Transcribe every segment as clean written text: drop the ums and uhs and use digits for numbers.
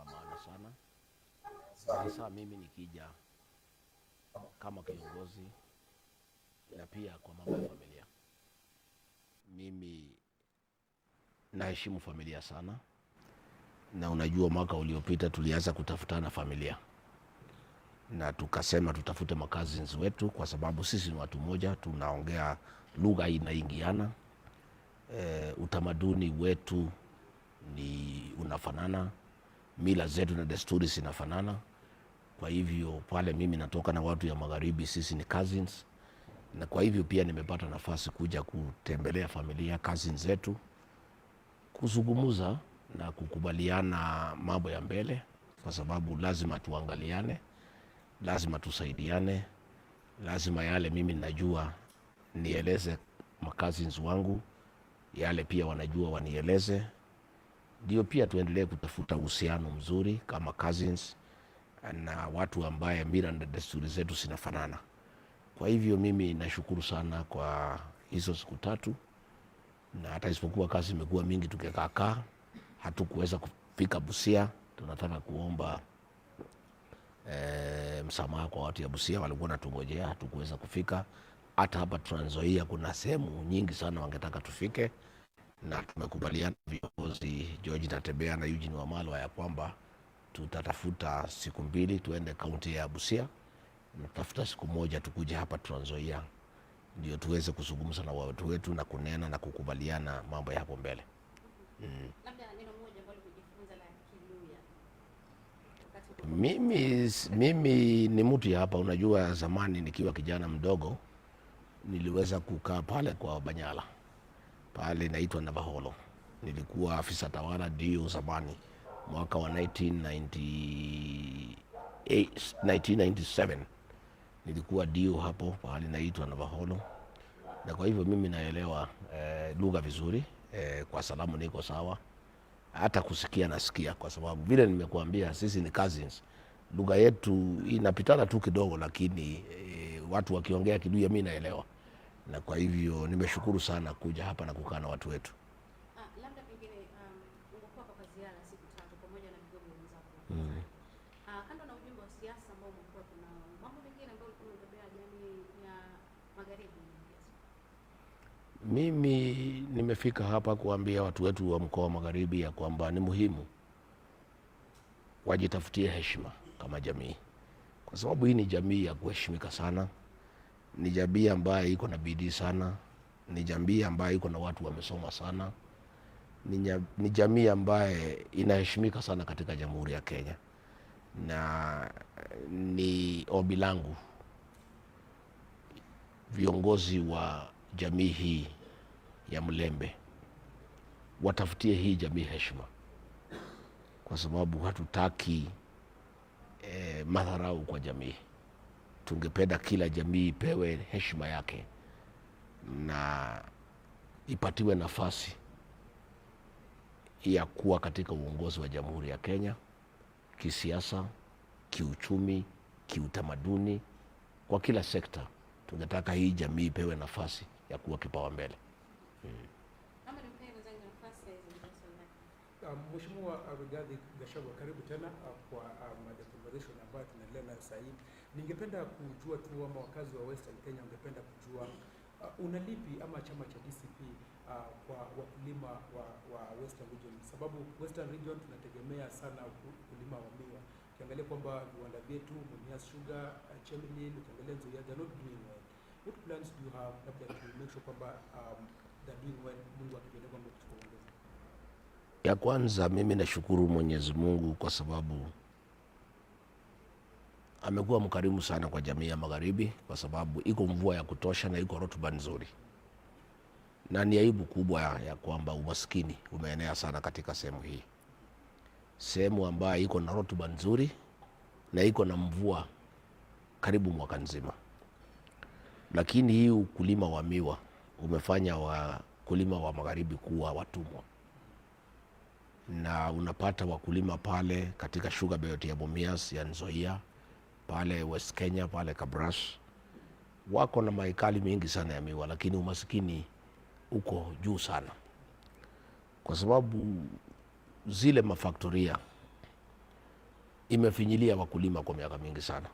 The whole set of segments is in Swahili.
Maana sana sasa, mimi nikija kama kiongozi na pia kwa mambo ya familia, mimi naheshimu familia sana, na unajua mwaka uliopita tulianza kutafutana familia na tukasema tutafute makazi wetu, kwa sababu sisi ni watu moja, tunaongea lugha inaingiana, utamaduni wetu ni unafanana, mila zetu na desturi zinafanana. Kwa hivyo pale mimi natoka na watu ya magharibi, sisi ni cousins, na kwa hivyo pia nimepata nafasi kuja kutembelea familia cousins zetu, kuzungumza na kukubaliana mambo ya mbele, kwa sababu lazima tuangaliane, lazima tusaidiane, lazima yale mimi najua nieleze makazins wangu, yale pia wanajua wanieleze, ndio pia tuendelee kutafuta uhusiano mzuri kama cousins na watu ambaye mila na desturi zetu zinafanana. Kwa hivyo mimi nashukuru sana kwa hizo siku tatu, na hata isipokuwa kazi imekuwa mingi tukikaakaa, hatukuweza kufika Busia. Tunataka kuomba msamaha kwa watu ya Busia walikuwa natungojea, hatukuweza kufika. Hata hapa Trans Nzoia kuna sehemu nyingi sana wangetaka tufike, na tumekubaliana viongozi George Natembeya na Eugene Wamalwa ya kwamba tutatafuta siku mbili tuende kaunti ya Busia, na tutafuta siku moja tukuje hapa Trans Nzoia ndio tuweze kuzungumza na watu wetu na kunena na kukubaliana mambo ya hapo mbele. Labda neno moja ambalo umejifunza la Kiluya wakati Mimi ni mtu ya hapa. Unajua, zamani nikiwa kijana mdogo niliweza kukaa pale kwa Banyala pale inaitwa Navaholo. Nilikuwa afisa tawala ndio zamani, mwaka wa 1998, 1997 nilikuwa dio hapo pahali naitwa Navaholo, na kwa hivyo mimi naelewa lugha vizuri kwa salamu niko sawa, hata kusikia nasikia, kwa sababu vile nimekuambia sisi ni cousins, lugha yetu inapitana tu kidogo, lakini watu wakiongea Kiluya mimi naelewa, na kwa hivyo nimeshukuru sana kuja hapa na kukaa na watu wetu. Labda pengine ungekuwa hapa kwa ziara siku tatu pamoja na vigogo wenzako. Kando na ujumbe wa siasa ambao umekuwa, kuna mambo mengine ambayo ulikuwa umebebea jamii ya magharibi? Mimi nimefika hapa kuambia watu wetu wa mkoa wa Magharibi ya kwamba ni muhimu wajitafutie heshima kama jamii, Kwa sababu hii ni jamii ya kuheshimika sana, ni jamii ambayo iko na bidii sana, ni jamii ambayo iko na watu wamesoma sana, ni jamii ambaye inaheshimika sana katika Jamhuri ya Kenya, na ni ombi langu viongozi wa jamii hii ya Mulembe watafutie hii jamii heshima, kwa sababu hatutaki madharau kwa jamii. Tungependa kila jamii ipewe heshima yake na ipatiwe nafasi ya kuwa katika uongozi wa Jamhuri ya Kenya, kisiasa, kiuchumi, kiutamaduni, kwa kila sekta. Tungetaka hii jamii ipewe nafasi ya kuwa kipaumbele. Naomba nimpe mwenzangu nafasi aweze kujibu swali lake. Mheshimiwa Rigathi Gachagua, karibu tena kwa the conversation ambayo tunaendelea nayo sasa hivi. Ningependa kujua tu ama wakazi wa Western Kenya wangependa kujua una lipi ama chama cha DCP kwa wakulima wa Western Region, sababu Western Region tunategemea sana ukulima wa miwa. Ukiangalia kwamba viwanda vyetu Mumias Sugar, Chemelil, ukiangalia Nzoia, they're not doing well. What plans do you have labda to make sure kwamba they're doing well, Mungu akijalia kwamba kuchukua uongozi? Ya kwanza, mimi nashukuru Mwenyezi Mungu kwa sababu amekuwa mkarimu sana kwa jamii ya Magharibi, kwa sababu iko mvua ya kutosha na iko rutuba nzuri, na ni aibu kubwa ya kwamba umaskini umeenea sana katika sehemu hii, sehemu ambayo iko na rutuba nzuri na iko na mvua karibu mwaka nzima. Lakini hii ukulima wa miwa umefanya wakulima wa Magharibi kuwa watumwa, na unapata wakulima pale katika sugar belt ya Mumias, ya Nzoia, pale West Kenya, pale Kabras, wako na maekali mengi sana ya miwa, lakini umasikini uko juu sana, kwa sababu zile mafaktoria imefinyilia wakulima kwa miaka mingi sana.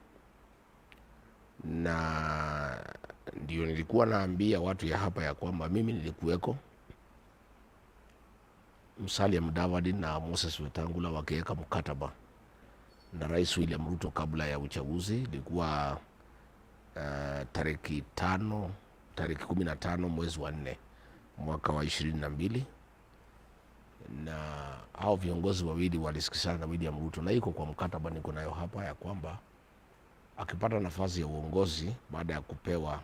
Na ndio nilikuwa naambia watu ya hapa ya kwamba mimi nilikuweko Musalia Mudavadi na Moses Wetangula wakiweka mkataba na Rais William Ruto kabla ya uchaguzi. Ilikuwa tariki 15 mwezi wa 4 mwaka wa 22, na hao viongozi wawili walisikizana na William Ruto, na iko kwa mkataba niko nayo hapa ya kwamba akipata nafasi ya uongozi baada ya kupewa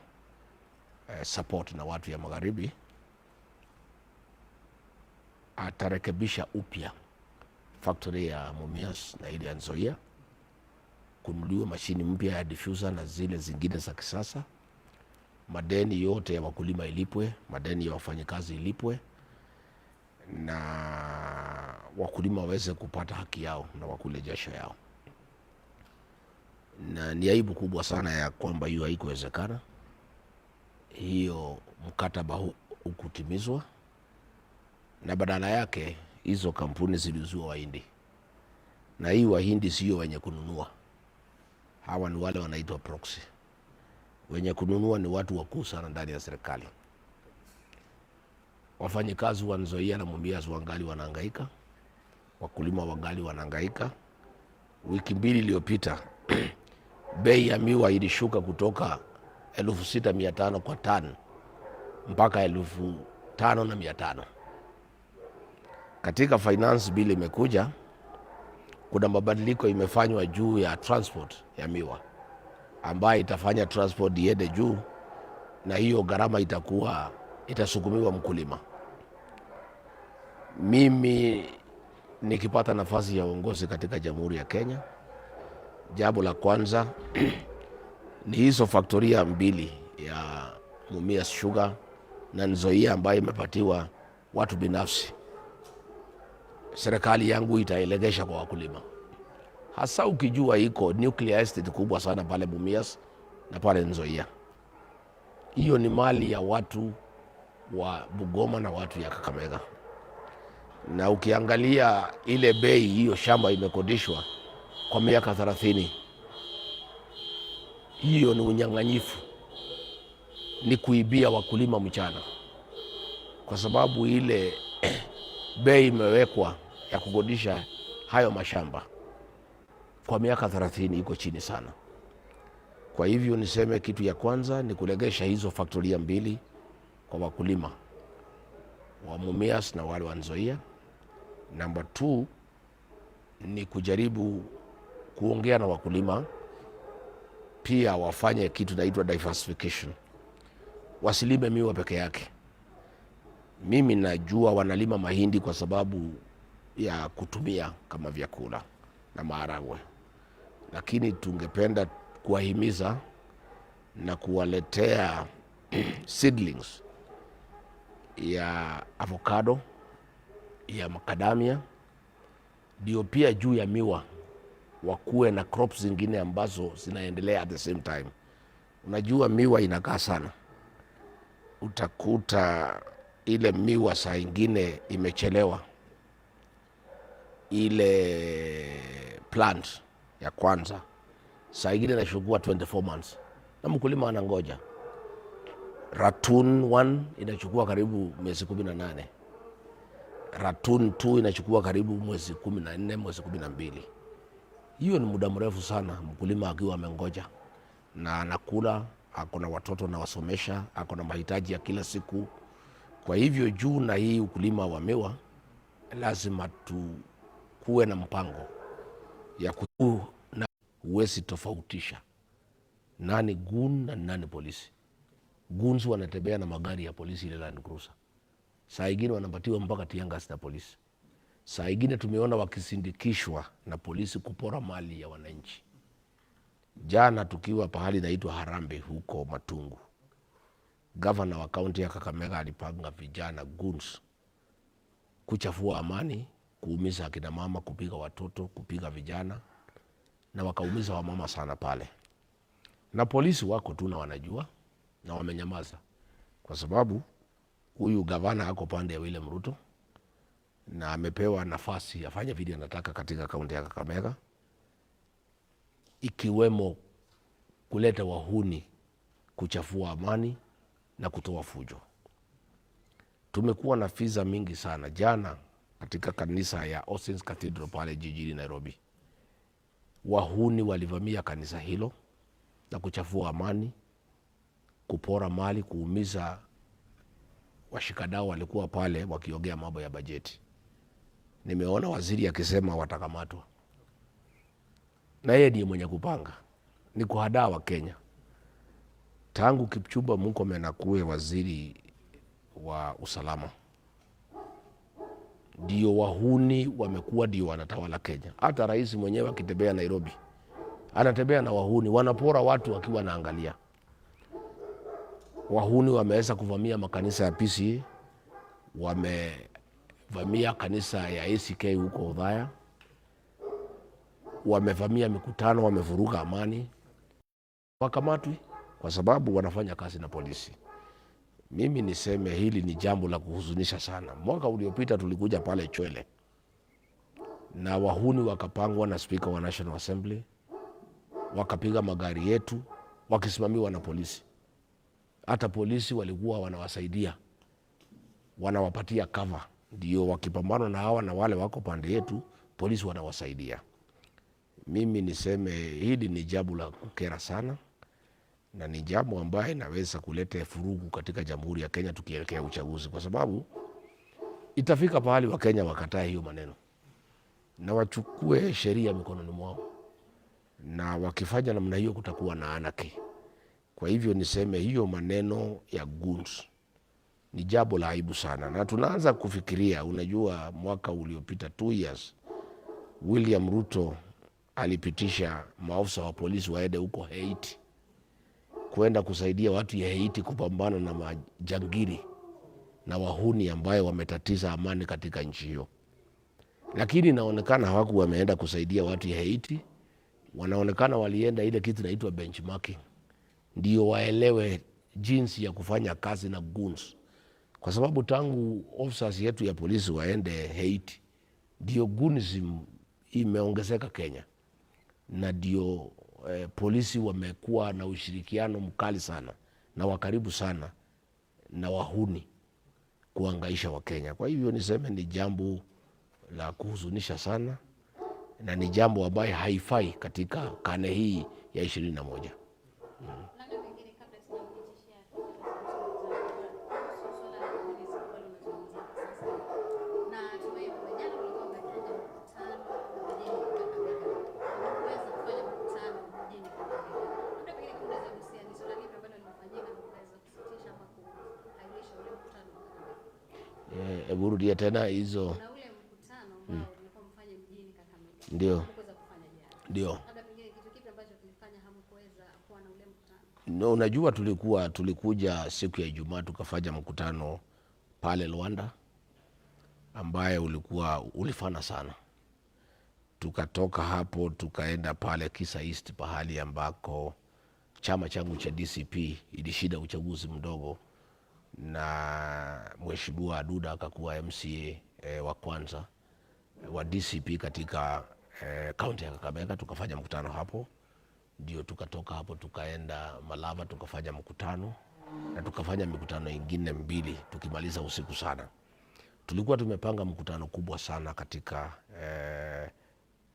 support na watu ya Magharibi, atarekebisha upya factory ya Mumias na ile ya Nzoia, kununuliwa mashini mpya ya diffuser na zile zingine za kisasa, madeni yote ya wakulima ilipwe, madeni ya wafanyikazi ilipwe, na wakulima waweze kupata haki yao na wakule jasho yao. Na ni aibu kubwa sana ya kwamba hiyo haikuwezekana, hiyo mkataba hukutimizwa, na badala yake hizo kampuni ziliuziwa Wahindi, na hii Wahindi sio wenye kununua, hawa ni wale wanaitwa proxy. Wenye kununua ni watu wakuu sana ndani ya serikali. Wafanyikazi wa Nzoia na Mumias wangali wanahangaika, wakulima wangali wanahangaika. Wiki mbili iliyopita bei ya miwa ilishuka kutoka 6,500 kwa tani mpaka 5,500. Katika finance bill imekuja, kuna mabadiliko imefanywa juu ya transport ya miwa, ambayo itafanya transport iende juu, na hiyo gharama itasukumiwa mkulima. Mimi nikipata nafasi ya uongozi katika Jamhuri ya Kenya, jambo la kwanza ni hizo faktoria mbili ya Mumias Sugar na Nzoia ambayo imepatiwa watu binafsi, serikali yangu itailegesha kwa wakulima, hasa ukijua iko nuclear estate kubwa sana pale Mumias na pale Nzoia. Hiyo ni mali ya watu wa Bungoma na watu ya Kakamega, na ukiangalia ile bei hiyo shamba imekodishwa kwa miaka 30, hiyo ni unyang'anyifu, ni kuibia wakulima mchana, kwa sababu ile bei imewekwa ya kukodisha hayo mashamba kwa miaka 30 iko chini sana. Kwa hivyo niseme kitu ya kwanza ni kulegesha hizo faktoria mbili kwa wakulima wa Mumias na wale wa Nzoia. Namba 2 ni kujaribu kuongea na wakulima pia wafanye kitu naitwa diversification, wasilime miwa peke yake. Mimi najua wanalima mahindi kwa sababu ya kutumia kama vyakula na maharagwe, lakini tungependa kuwahimiza na kuwaletea seedlings ya avocado, ya macadamia, ndio pia juu ya miwa wakuwe na crops zingine ambazo zinaendelea at the same time. Unajua miwa inakaa sana, utakuta ile miwa saa ingine imechelewa ile plant ya kwanza, saa ingine inachukua 24 months na mkulima anangoja. Ratoon 1 inachukua karibu miezi 18, Ratoon 2 inachukua karibu mwezi 14, mwezi 12. Hiyo ni muda mrefu sana mkulima akiwa amengoja na anakula, ako na watoto nawasomesha, ako na mahitaji ya kila siku. Kwa hivyo juu na hii ukulima wa miwa, lazima tukuwe na mpango ya na huwezi tofautisha nani gun na nani polisi. Guns wanatembea na magari ya polisi, ile Land Cruiser. Saa ingine wanapatiwa mpaka tear gas na polisi. Saa ingine tumeona wakisindikishwa na polisi kupora mali ya wananchi. Jana tukiwa pahali naitwa Harambee huko Matungu, gavana wa kaunti ya Kakamega alipanga vijana goons kuchafua amani, kuumiza akina mama, kupiga watoto, kupiga vijana, na wakaumiza wamama sana pale. Na polisi wako tu na wanajua na wamenyamaza, kwa sababu huyu gavana ako pande ya William Ruto na amepewa nafasi afanye vile anataka katika kaunti ya Kakamega, ikiwemo kuleta wahuni kuchafua amani na kutoa fujo. Tumekuwa na visa mingi sana. Jana katika kanisa ya Austin Cathedral pale jijini Nairobi, wahuni walivamia kanisa hilo na kuchafua amani, kupora mali, kuumiza washikadau walikuwa pale wakiongea mambo ya bajeti. Nimeona waziri akisema watakamatwa, na yeye ndiye mwenye kupanga, ni kuhadaa wa Kenya. Tangu Kipchumba Murkomen akuwe waziri wa usalama, ndio wahuni wamekuwa ndio wanatawala Kenya. Hata rais mwenyewe akitembea Nairobi anatembea na wahuni, wanapora watu wakiwa naangalia. Wahuni wameweza kuvamia makanisa ya PCEA, wamevamia kanisa ya ACK huko Othaya, wamevamia mikutano, wamevuruga amani, wakamatwi kwa sababu wanafanya kazi na polisi. Mimi niseme hili ni jambo la kuhuzunisha sana. Mwaka uliopita tulikuja pale Chwele na wahuni wakapangwa na spika wa National Assembly, wakapiga magari yetu wakisimamiwa na polisi. Hata polisi walikuwa wanawasaidia, wanawapatia cover, ndio wakipambana na hawa na wale wako pande yetu, polisi wanawasaidia. Mimi niseme hili ni jambo la kukera sana na ni jambo ambaye inaweza kuleta furugu katika Jamhuri ya Kenya tukielekea uchaguzi, kwa sababu itafika pahali Wakenya wakatae hiyo maneno na wachukue sheria mikononi mwao, na wakifanya namna hiyo kutakuwa na anarchy. Kwa hivyo niseme hiyo maneno ya goons ni jambo la aibu sana, na tunaanza kufikiria. Unajua, mwaka uliopita 2 years William Ruto alipitisha maafisa wa polisi waende huko Haiti kwenda kusaidia watu ya Haiti kupambana na majangili na wahuni ambayo wametatiza amani katika nchi hiyo, lakini inaonekana hawakuwa wameenda kusaidia watu ya Haiti. Wanaonekana walienda ile kitu inaitwa benchmarking, ndio waelewe jinsi ya kufanya kazi na goons, kwa sababu tangu officers yetu ya polisi waende Haiti ndio goonism imeongezeka Kenya, na ndio polisi wamekuwa na ushirikiano mkali sana na wakaribu sana na wahuni kuangaisha Wakenya. Kwa hivyo niseme ni jambo la kuhuzunisha sana na ni jambo ambayo haifai katika karne hii ya 21. Labda pengine kabla sijamrejeshea kuhusu swala la polisi ambalo unazungumzia kwa sasa, na tumai kwamba jana mlikuwa mmepanga mkutano mjini Kakamega, hamkuweza kufanya mkutano mjini Kakamega. Labda pengine kama unaweza gusia ni swala lipi ambalo limefanyika na mkaweza kusitisha ama kuahirisha ule mkutano wa Kakamega? Hebu rudia tena hizo. Na ule mkutano ambao mlikuwa mfanye mjini Kakamega, Ndio, hamkuweza kufanya jana. ndio. Labda pengine kitu kipi ambacho kilifanya hamkuweza kuwa na ule mkutano? No, unajua tulikuja siku ya Ijumaa tukafanya mkutano pale Luanda ambaye ulikuwa ulifana sana. Tukatoka hapo tukaenda pale Kisa East, pahali ambako chama changu cha DCP ilishinda uchaguzi mdogo na Mheshimiwa Aduda akakuwa MCA wa kwanza wa DCP katika kaunti ya Kakamega. Tukafanya mkutano hapo, ndio tukatoka hapo tukaenda Malava tukafanya mkutano na tukafanya mikutano ingine mbili tukimaliza usiku sana. Tulikuwa tumepanga mkutano kubwa sana katika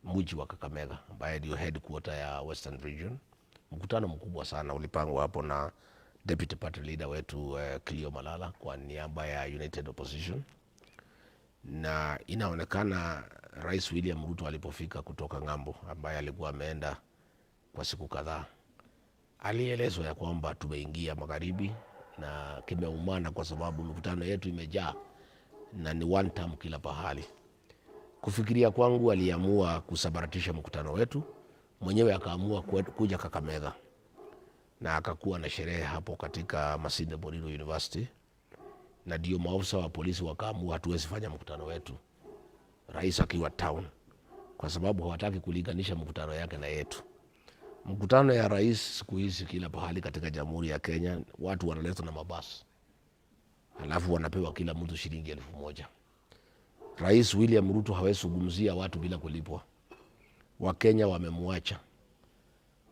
mji wa Kakamega ambaye ndio headquarter ya Western Region. Mkutano mkubwa sana ulipangwa hapo na deputy party leader wetu Cleo Malala kwa niaba ya United Opposition, na inaonekana Rais William Ruto alipofika kutoka ng'ambo, ambaye alikuwa ameenda kwa siku kadhaa, alielezwa ya kwamba tumeingia magharibi na kimeumana kwa sababu mikutano yetu imejaa na ni one term kila pahali. Kufikiria kwangu, aliamua kusambaratisha mkutano wetu mwenyewe, akaamua kuja Kakamega na akakuwa na sherehe hapo katika Masinde Muliro University, na ndio maafisa wa polisi wakaamua hatuwezi fanya mkutano wetu rais akiwa town, kwa sababu hawataki kulinganisha mkutano yake na yetu. Mkutano ya rais siku hizi kila pahali katika Jamhuri ya Kenya watu wanaletwa na mabasi, halafu wanapewa kila mtu shilingi 1000. Rais William Ruto hawezi zungumzia watu bila kulipwa. Wakenya wamemwacha,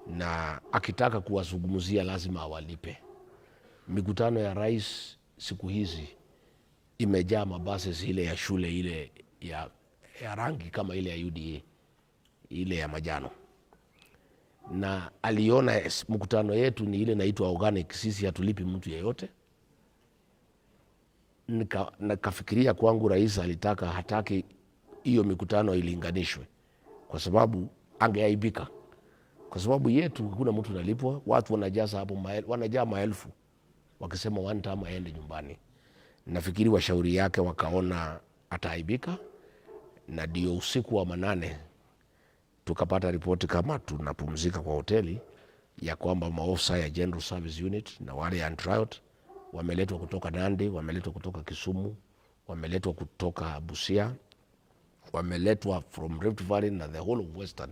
na akitaka kuwazungumzia lazima awalipe. Mikutano ya rais siku hizi imejaa mabasi ile ya shule ile ya rangi kama ile ya UDA ile ya majano, na aliona mkutano yetu ni ile inaitwa organic, sisi hatulipi mtu yeyote. Nikafikiria kwangu rais alitaka hataki hiyo mikutano ilinganishwe, kwa sababu angeaibika, kwa sababu yetu hakuna mtu analipwa, watu wanajaza hapo wanajaa maelfu wakisema one term aende nyumbani. Nafikiri washauri yake wakaona ataaibika, na ndio usiku wa manane tukapata ripoti kama tunapumzika kwa hoteli ya kwamba maofisa ya General Service Unit na wale ya Anti-Riot wameletwa kutoka Nandi, wameletwa kutoka Kisumu, wameletwa kutoka Busia, wameletwa from Rift Valley na the whole of Western,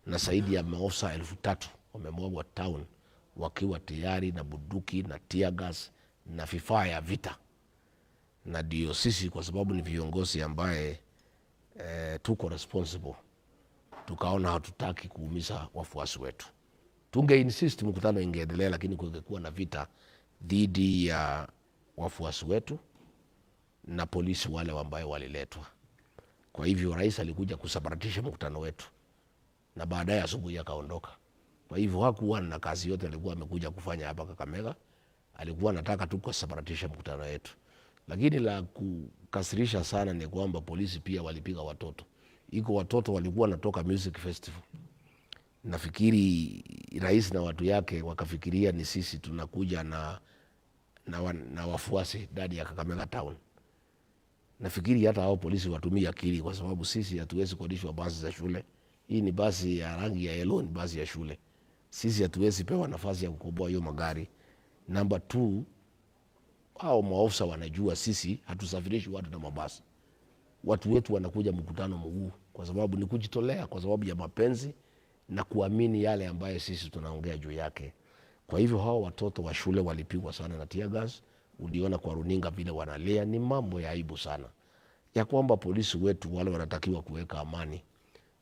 na zaidi ya maofisa 3000 wamemwagwa town wakiwa tayari na bunduki na tear gas na vifaa ya vita. Na ndio sisi kwa sababu ni viongozi ambaye tuko responsible, tukaona hatutaki kuumiza wafuasi wetu. Tunge insist mkutano ingeendelea, lakini kungekuwa na vita dhidi ya wafuasi wetu na polisi wale ambayo waliletwa. Kwa hivyo rais alikuja kusambaratisha mkutano wetu na baadaye asubuhi akaondoka. Kwa hivyo hakuwa na kazi yote alikuwa amekuja kufanya hapa Kakamega, alikuwa anataka tu kusambaratisha mkutano wetu. Lakini la kukasirisha sana ni kwamba polisi pia walipiga watoto. Iko watoto walikuwa wanatoka music festival. Nafikiri rais na watu yake wakafikiria ni sisi tunakuja na wafuasi ndani ya Kakamega town. Nafikiri hata hao polisi watumie akili, kwa sababu sisi hatuwezi kodishwa basi za shule. Hii ni basi ya rangi ya yellow, ni basi ya shule. Sisi hatuwezi pewa nafasi ya kukomboa hiyo magari. Number 2, hao maofisa wanajua sisi hatusafirishi watu na mabasi. Watu wetu wanakuja mkutano mguu, kwa sababu ni kujitolea, kwa sababu ya mapenzi na kuamini yale ambayo sisi tunaongea juu yake. Kwa hivyo hao watoto wa shule walipigwa sana na tear gas. Uliona kwa runinga vile wanalia. Ni mambo ya aibu sana ya kwamba polisi wetu wale wanatakiwa kuweka amani,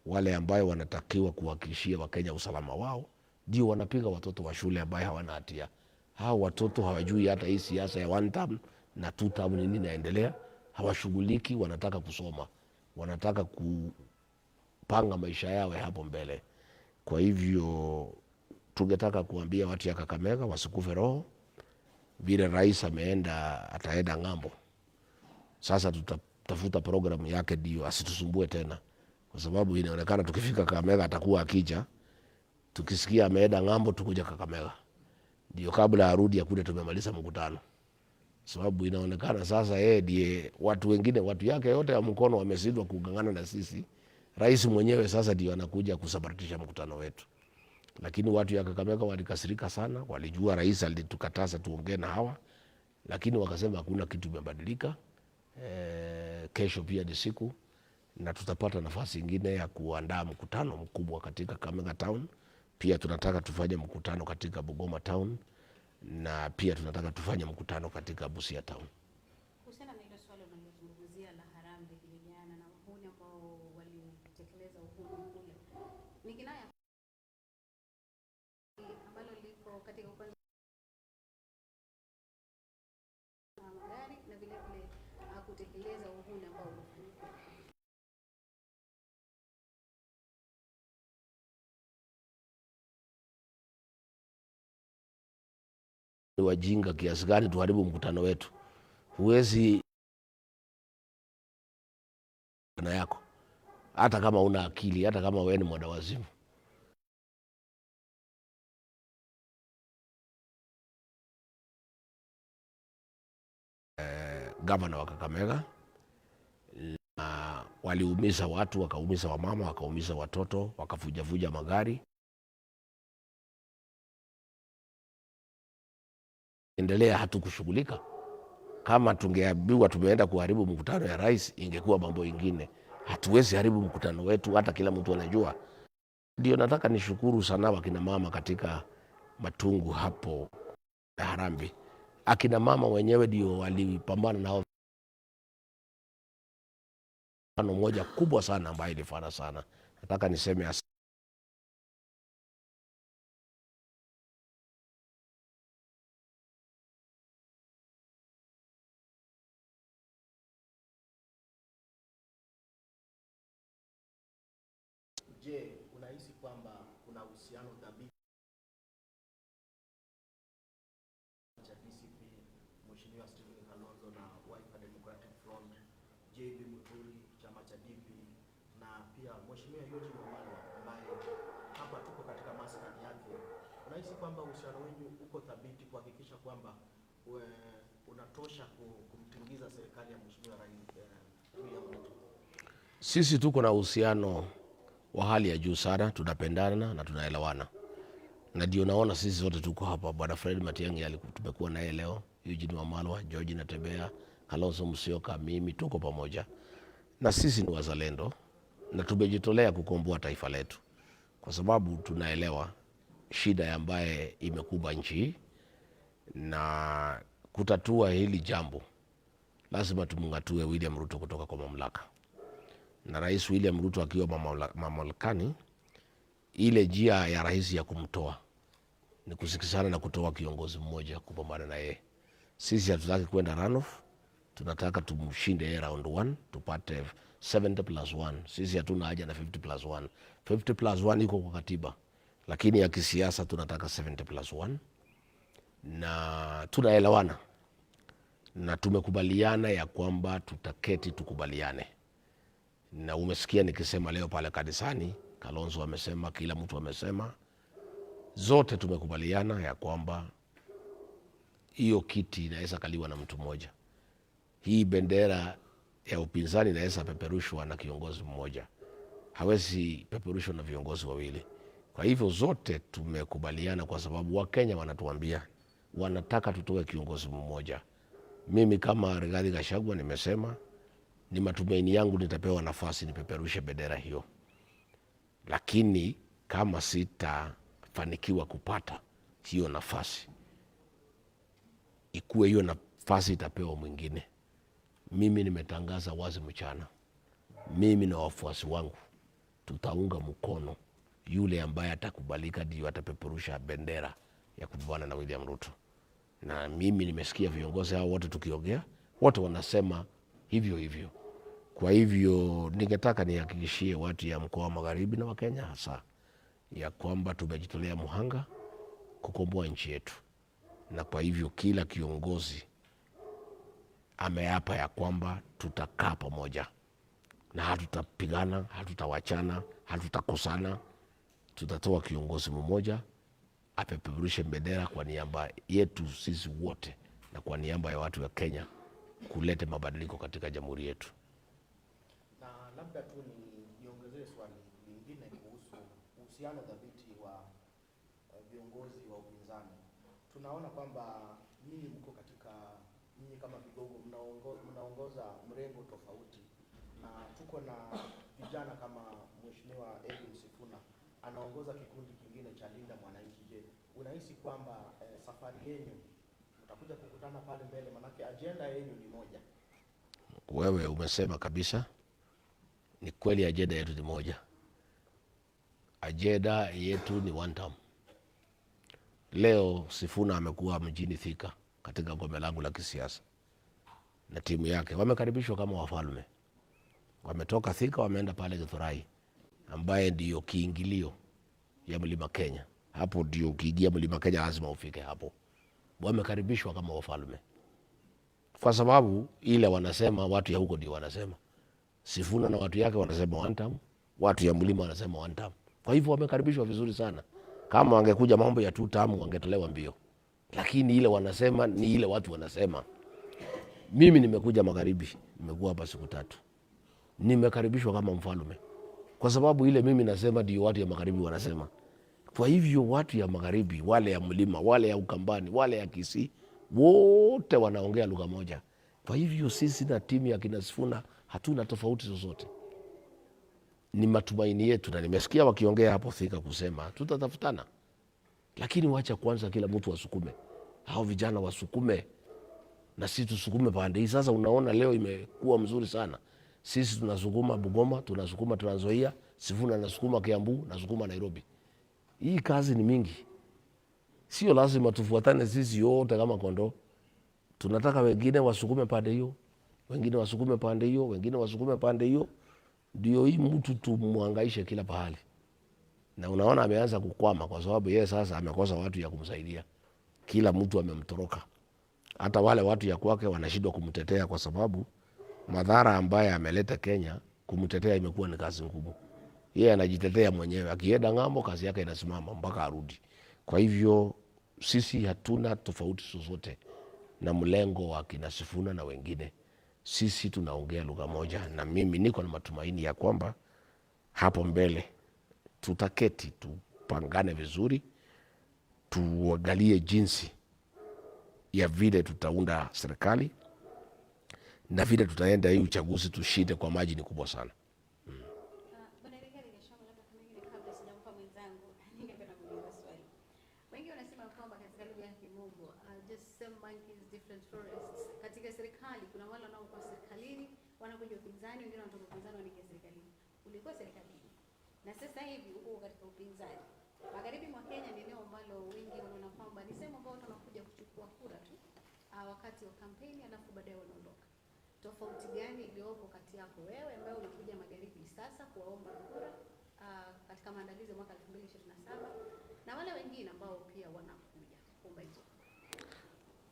wale ambayo wanatakiwa kuhakikishia Wakenya usalama wao, ndio wanapiga watoto wa shule ambayo hawana hatia. Hao watoto hawajui hata hii siasa ya one term na two term nini inaendelea, hawashughuliki, wanataka kusoma, wanataka kupanga maisha yao ya hapo mbele. Kwa hivyo Tungetaka kuambia watu ya Kakamega wasikufe roho, vile rais ameenda, ataenda ng'ambo. Sasa tutatafuta programu yake ndio asitusumbue tena, kwa sababu inaonekana tukifika Kakamega atakuwa akija, tukisikia ameenda ng'ambo tukuja Kakamega, ndio kabla arudi akute tumemaliza mkutano, sababu inaonekana sasa yeye ndiye watu wengine, watu yake yote ya mkono wameshindwa kugangana na sisi. Rais mwenyewe sasa ndio anakuja kusabaratisha mkutano wetu. Lakini watu ya Kakamega walikasirika sana, walijua rais alitukataza tuongee na hawa, lakini wakasema hakuna kitu imebadilika. Kesho pia ni siku na tutapata nafasi ingine ya kuandaa mkutano mkubwa katika Kakamega town. Pia tunataka tufanye mkutano katika Bungoma town na pia tunataka tufanye mkutano katika Busia town. Kuhusiana na hilo swala unalozungumzia la harambee hiyo jana na wahuni ambao walitekeleza uhuni kule, ni kinaya ambalo liko katika upande wa magari na vile vile kutekeleza uhuni ambao ulifanyika. Ni wajinga kiasi gani tuharibu mkutano wetu? Huwezi na yako, hata kama una akili, hata kama wewe ni mwendawazimu. Gavana wa Kakamega na waliumiza watu, wakaumiza wamama, wakaumiza watoto, wakavujavuja magari. Endelea hatukushughulika. Kama tungeambiwa tumeenda kuharibu mkutano ya rais, ingekuwa mambo ingine. Hatuwezi haribu mkutano wetu, hata kila mtu anajua. Ndio nataka nishukuru sana wakina mama katika Matungu hapo Harambee. Akina mama wenyewe ndio walipambana nao. Mfano moja kubwa sana ambayo ilifana sana. Nataka niseme Je, unahisi kwamba kuna uhusiano thabiti cha DCP Mheshimiwa Stephen Kalonzo na Wiper Democratic Front, JB Muturi chama cha DP na pia Mheshimiwa Eugene Wamalwa ambaye hapa tuko katika maskani yake? Unahisi kwamba uhusiano wenu uko thabiti kuhakikisha kwamba unatosha kumtingiza serikali ya Mheshimiwa Rais William Ruto? Sisi tuko na uhusiano wa hali ya juu sana, tunapendana na tunaelewana. Na ndio naona sisi sote tuko hapa. Bwana Fred Matiang'i tumekuwa naye leo, Eugene Wamalwa, George Natembeya, Kalonzo Musyoka, mimi tuko pamoja. Na sisi ni wazalendo na tumejitolea kukomboa taifa letu, kwa sababu tunaelewa shida ambaye imekumba nchi hii, na kutatua hili jambo lazima tumngatue William Ruto kutoka kwa mamlaka. Na Rais William Ruto akiwa mamlakani, ile njia ya rahisi ya kumtoa ni kusikizana na kutoa kiongozi mmoja kupambana na yeye. Sisi hatutaki kwenda runoff, tunataka tumshinde yeye round 1, tupate 70+1. Sisi hatuna haja na 50+1. 50+1 iko kwa katiba, lakini ya kisiasa tunataka 70+1. Na tunaelewana na tumekubaliana ya kwamba tutaketi tukubaliane. Na umesikia nikisema leo pale kanisani, Kalonzo amesema, kila mtu amesema, zote tumekubaliana ya kwamba hiyo kiti inaweza kaliwa na mtu mmoja. Hii bendera ya upinzani inaweza peperushwa na kiongozi mmoja, hawezi peperushwa na viongozi wawili. Kwa hivyo zote tumekubaliana, kwa sababu Wakenya wanatuambia wanataka tutoe kiongozi mmoja. Mimi kama Rigathi Gachagua nimesema ni matumaini yangu nitapewa nafasi nipeperushe bendera hiyo, lakini kama sitafanikiwa kupata hiyo nafasi, ikuwe hiyo nafasi itapewa mwingine. Mimi nimetangaza wazi mchana, mimi na wafuasi wangu tutaunga mkono yule ambaye atakubalika ndio atapeperusha bendera ya kupambana na William Ruto. Na mimi nimesikia viongozi hao wote tukiongea, wote wanasema hivyo hivyo. Kwa hivyo ningetaka nihakikishie watu ya mkoa wa Magharibi na wa Kenya hasa ya kwamba tumejitolea muhanga. kukomboa nchi yetu, na kwa hivyo kila kiongozi ameapa ya kwamba tutakaa pamoja na hatutapigana, hatutawachana, hatutakosana. Tutatoa kiongozi mmoja apeperushe bendera kwa niaba yetu sisi wote na kwa niaba ya watu wa Kenya kuleta mabadiliko katika jamhuri yetu. Na labda tu niongezee swali lingine kuhusu uhusiano dhabiti wa viongozi wa upinzani. Tunaona kwamba nyinyi mko katika, nyinyi kama vigogo mnaongoza mrengo tofauti, na tuko na vijana kama Mheshimiwa Edwin Sifuna anaongoza kikundi kingine cha Linda Mwananchi. Je, unahisi kwamba safari yenu mtakuja kukutana pale mbele, manake ajenda yenu ni moja? Wewe umesema kabisa, ni kweli, ajenda yetu ni moja. Ajenda yetu ni one term. Leo Sifuna amekuwa mjini Thika katika gome langu la kisiasa na timu yake, wamekaribishwa kama wafalme. Wametoka Thika wameenda pale Githurai ambaye ndiyo kiingilio ya Mlima Kenya. Hapo ndio ukiingia Mlima Kenya lazima ufike hapo. Wamekaribishwa kama wafalme kwa sababu ile wanasema watu ya huko ndio wanasema. Sifuna na watu yake wanasema one term, watu ya mlima wanasema one term. Kwa hivyo wamekaribishwa vizuri sana. Kama wangekuja mambo ya two term wangetolewa mbio, lakini ile wanasema ni ile watu wanasema. Mimi nimekuja magharibi, nimekuwa hapa siku 3, nimekaribishwa kama mfalme kwa sababu ile mimi nasema ndio watu ya magharibi wanasema. Kwa hivyo watu ya magharibi, wale ya mlima, wale ya Ukambani, wale ya Kisii, wote wanaongea lugha moja. Kwa hivyo sisi na timu ya kina Sifuna hatuna tofauti zozote. Ni matumaini yetu, na nimesikia wakiongea hapo Thika kusema tutatafutana, lakini wacha kwanza kila mtu asukume, hao vijana wasukume na sisi tusukume pande hii. Sasa unaona leo imekuwa mzuri sana. Sisi tunasukuma Bungoma, tunasukuma Trans Nzoia, Sifuna anasukuma Kiambu, nasukuma Nairobi. Hii kazi ni mingi, sio lazima tufuatane sisi yote kama kondoo. Tunataka wengine wasukume pande hiyo, wengine wasukume pande hiyo, wengine wasukume pande hiyo, ndio hii mtu tumwangaishe kila pahali. Na unaona ameanza kukwama kwa sababu yeye sasa amekosa watu ya kumsaidia. Kila mtu amemtoroka, hata wale watu ya kwake wanashindwa kumtetea kwa sababu madhara ambaye ameleta Kenya, kumtetea imekuwa ni kazi ngumu. Yeye anajitetea mwenyewe, akienda ng'ambo kazi yake inasimama mpaka arudi. Kwa hivyo sisi hatuna tofauti zozote na mlengo wa kina Sifuna na wengine. Sisi tunaongea lugha moja, na mimi niko na matumaini ya kwamba hapo mbele tutaketi tupangane vizuri, tuangalie jinsi ya vile tutaunda serikali na vile tutaenda hii uchaguzi tushinde kwa margin kubwa sana. Bwana Rigathi Gachagua, labda pengine kabla sijampa mwenzangu, ningependa kuuliza swali. Wengi wanasema kwamba katika lugha ya Kimombo, just same monkeys different forests. Katika serikali kuna wale wanaokuwa serikalini wanakuja upinzani, wengine wanatoka upinzani wanaingia serikalini. Ulikuwa serikalini na sasa hivi uko katika upinzani. Magharibi mwa Kenya ni eneo ambalo wengi wanaona kwamba ni sehemu ambayo watu wanakuja kuchukua kura tu wakati wa kampeni, alafu baadaye wanaondoka. Tofauti gani iliyopo kati yako wewe ambaye unakuja magharibi sasa kuwaomba kura katika maandalizi ya mwaka 2027 na wale wengine ambao pia wanakuja kuomba hizo kura?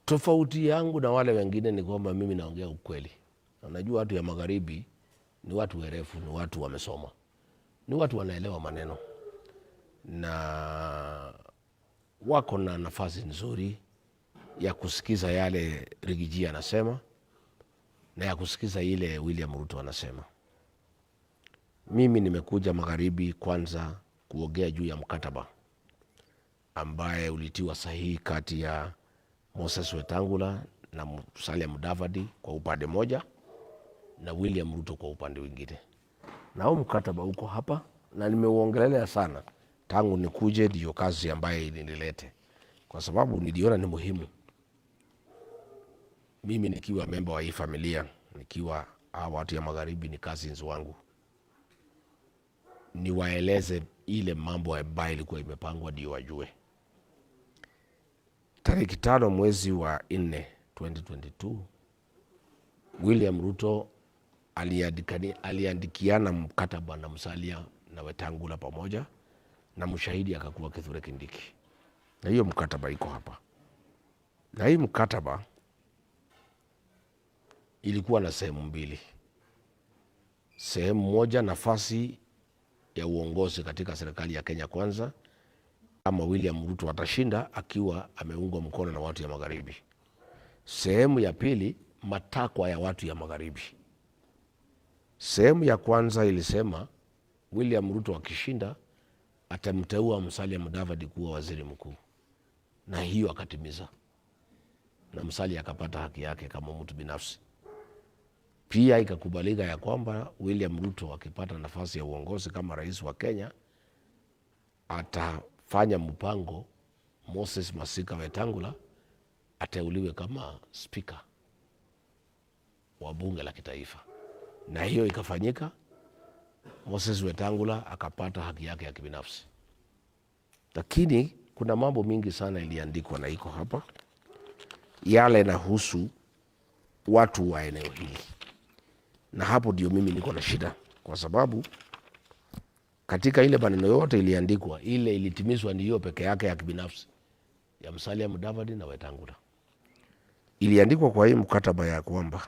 Tofauti yangu na wale wengine ni kwamba mimi naongea ukweli. Na unajua watu ya magharibi ni watu werefu, ni watu wamesoma, ni watu wanaelewa maneno na wako na nafasi nzuri ya kusikiza yale Riggy G anasema na ya kusikiza ile William Ruto anasema. Mimi nimekuja magharibi kwanza kuongea juu ya mkataba ambaye ulitiwa sahihi kati ya Moses Wetangula na Musalia Mudavadi kwa upande moja na William Ruto kwa upande mwingine. Na huu mkataba uko hapa na nimeuongelea sana tangu nikuje, ndiyo kazi ambaye ilinilete, kwa sababu niliona ni muhimu. Mimi nikiwa memba wa hii familia, nikiwa hawa watu ya magharibi ni cousins wangu, niwaeleze ile mambo ambayo ilikuwa imepangwa ndio wajue. Tariki 5 mwezi wa 4 2022, William Ruto aliandikiana mkataba na Musalia na Wetangula pamoja na mshahidi akakuwa Kithure Kindiki. Na hiyo mkataba iko hapa, na hii mkataba ilikuwa na sehemu mbili. Sehemu moja, nafasi ya uongozi katika serikali ya Kenya Kwanza, kama William Ruto atashinda akiwa ameungwa mkono na watu ya magharibi. Sehemu ya pili, matakwa ya watu ya magharibi. Sehemu ya kwanza ilisema William Ruto akishinda atamteua Musalia Mudavadi kuwa waziri mkuu, na hiyo akatimiza, na Musalia akapata haki yake kama mtu binafsi. Pia ikakubalika ya kwamba William Ruto akipata nafasi ya uongozi kama rais wa Kenya atafanya mpango Moses Masika Wetangula ateuliwe kama spika wa bunge la kitaifa, na hiyo ikafanyika. Moses Wetangula akapata haki yake ya kibinafsi. Lakini kuna mambo mingi sana iliandikwa na iko hapa, yale yanahusu watu wa eneo hili, na hapo ndio mimi niko na shida, kwa sababu katika ile maneno yote iliandikwa, ile ilitimizwa ni hiyo peke yake ya kibinafsi ya Musalia Mudavadi na Wetangula. Iliandikwa kwa hii mkataba ya kwamba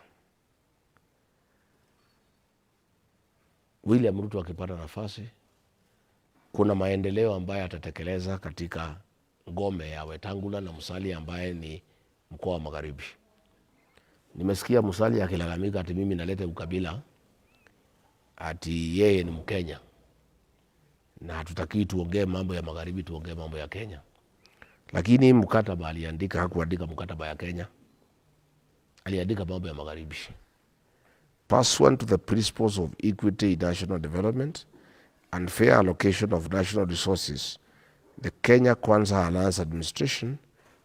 William Ruto akipata nafasi, kuna maendeleo ambayo atatekeleza katika ngome ya Wetangula na Musalia ambaye ni mkoa wa Magharibi. Nimesikia Musalia akilalamika ati mimi naleta ukabila, ati yeye ni Mkenya na hatutakii tuongee mambo ya Magharibi, tuongee mambo ya Kenya. Lakini mkataba aliandika, hakuandika mkataba ya Kenya, aliandika mambo ya Magharibi. Pursuant to the principles of equity in national development and fair allocation of national resources, the Kenya Kwanza Alliance Administration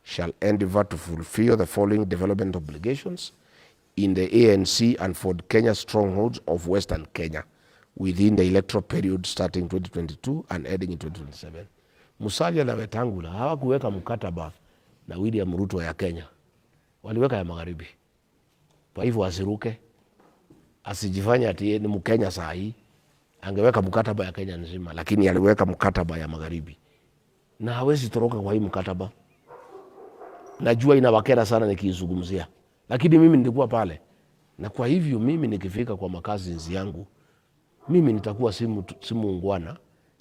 shall endeavor to fulfill the following development obligations in the ANC and Ford Kenya strongholds of Western Kenya within the electoral period starting 2022 and ending in 2027. Musalia na Wetangula hawakuweka mkataba na William Ruto ya Kenya, waliweka ya Magharibi. Kwa hivyo asiruke, asijifanye ati ni Mkenya saa hii. Angeweka mkataba ya Kenya nzima, lakini aliweka mkataba ya Magharibi na hawezi toroka kwa hii mkataba. Najua inawakera sana nikiizungumzia, lakini mimi nilikuwa pale, na kwa hivyo mimi nikifika kwa makazi yangu mimi nitakuwa si muungwana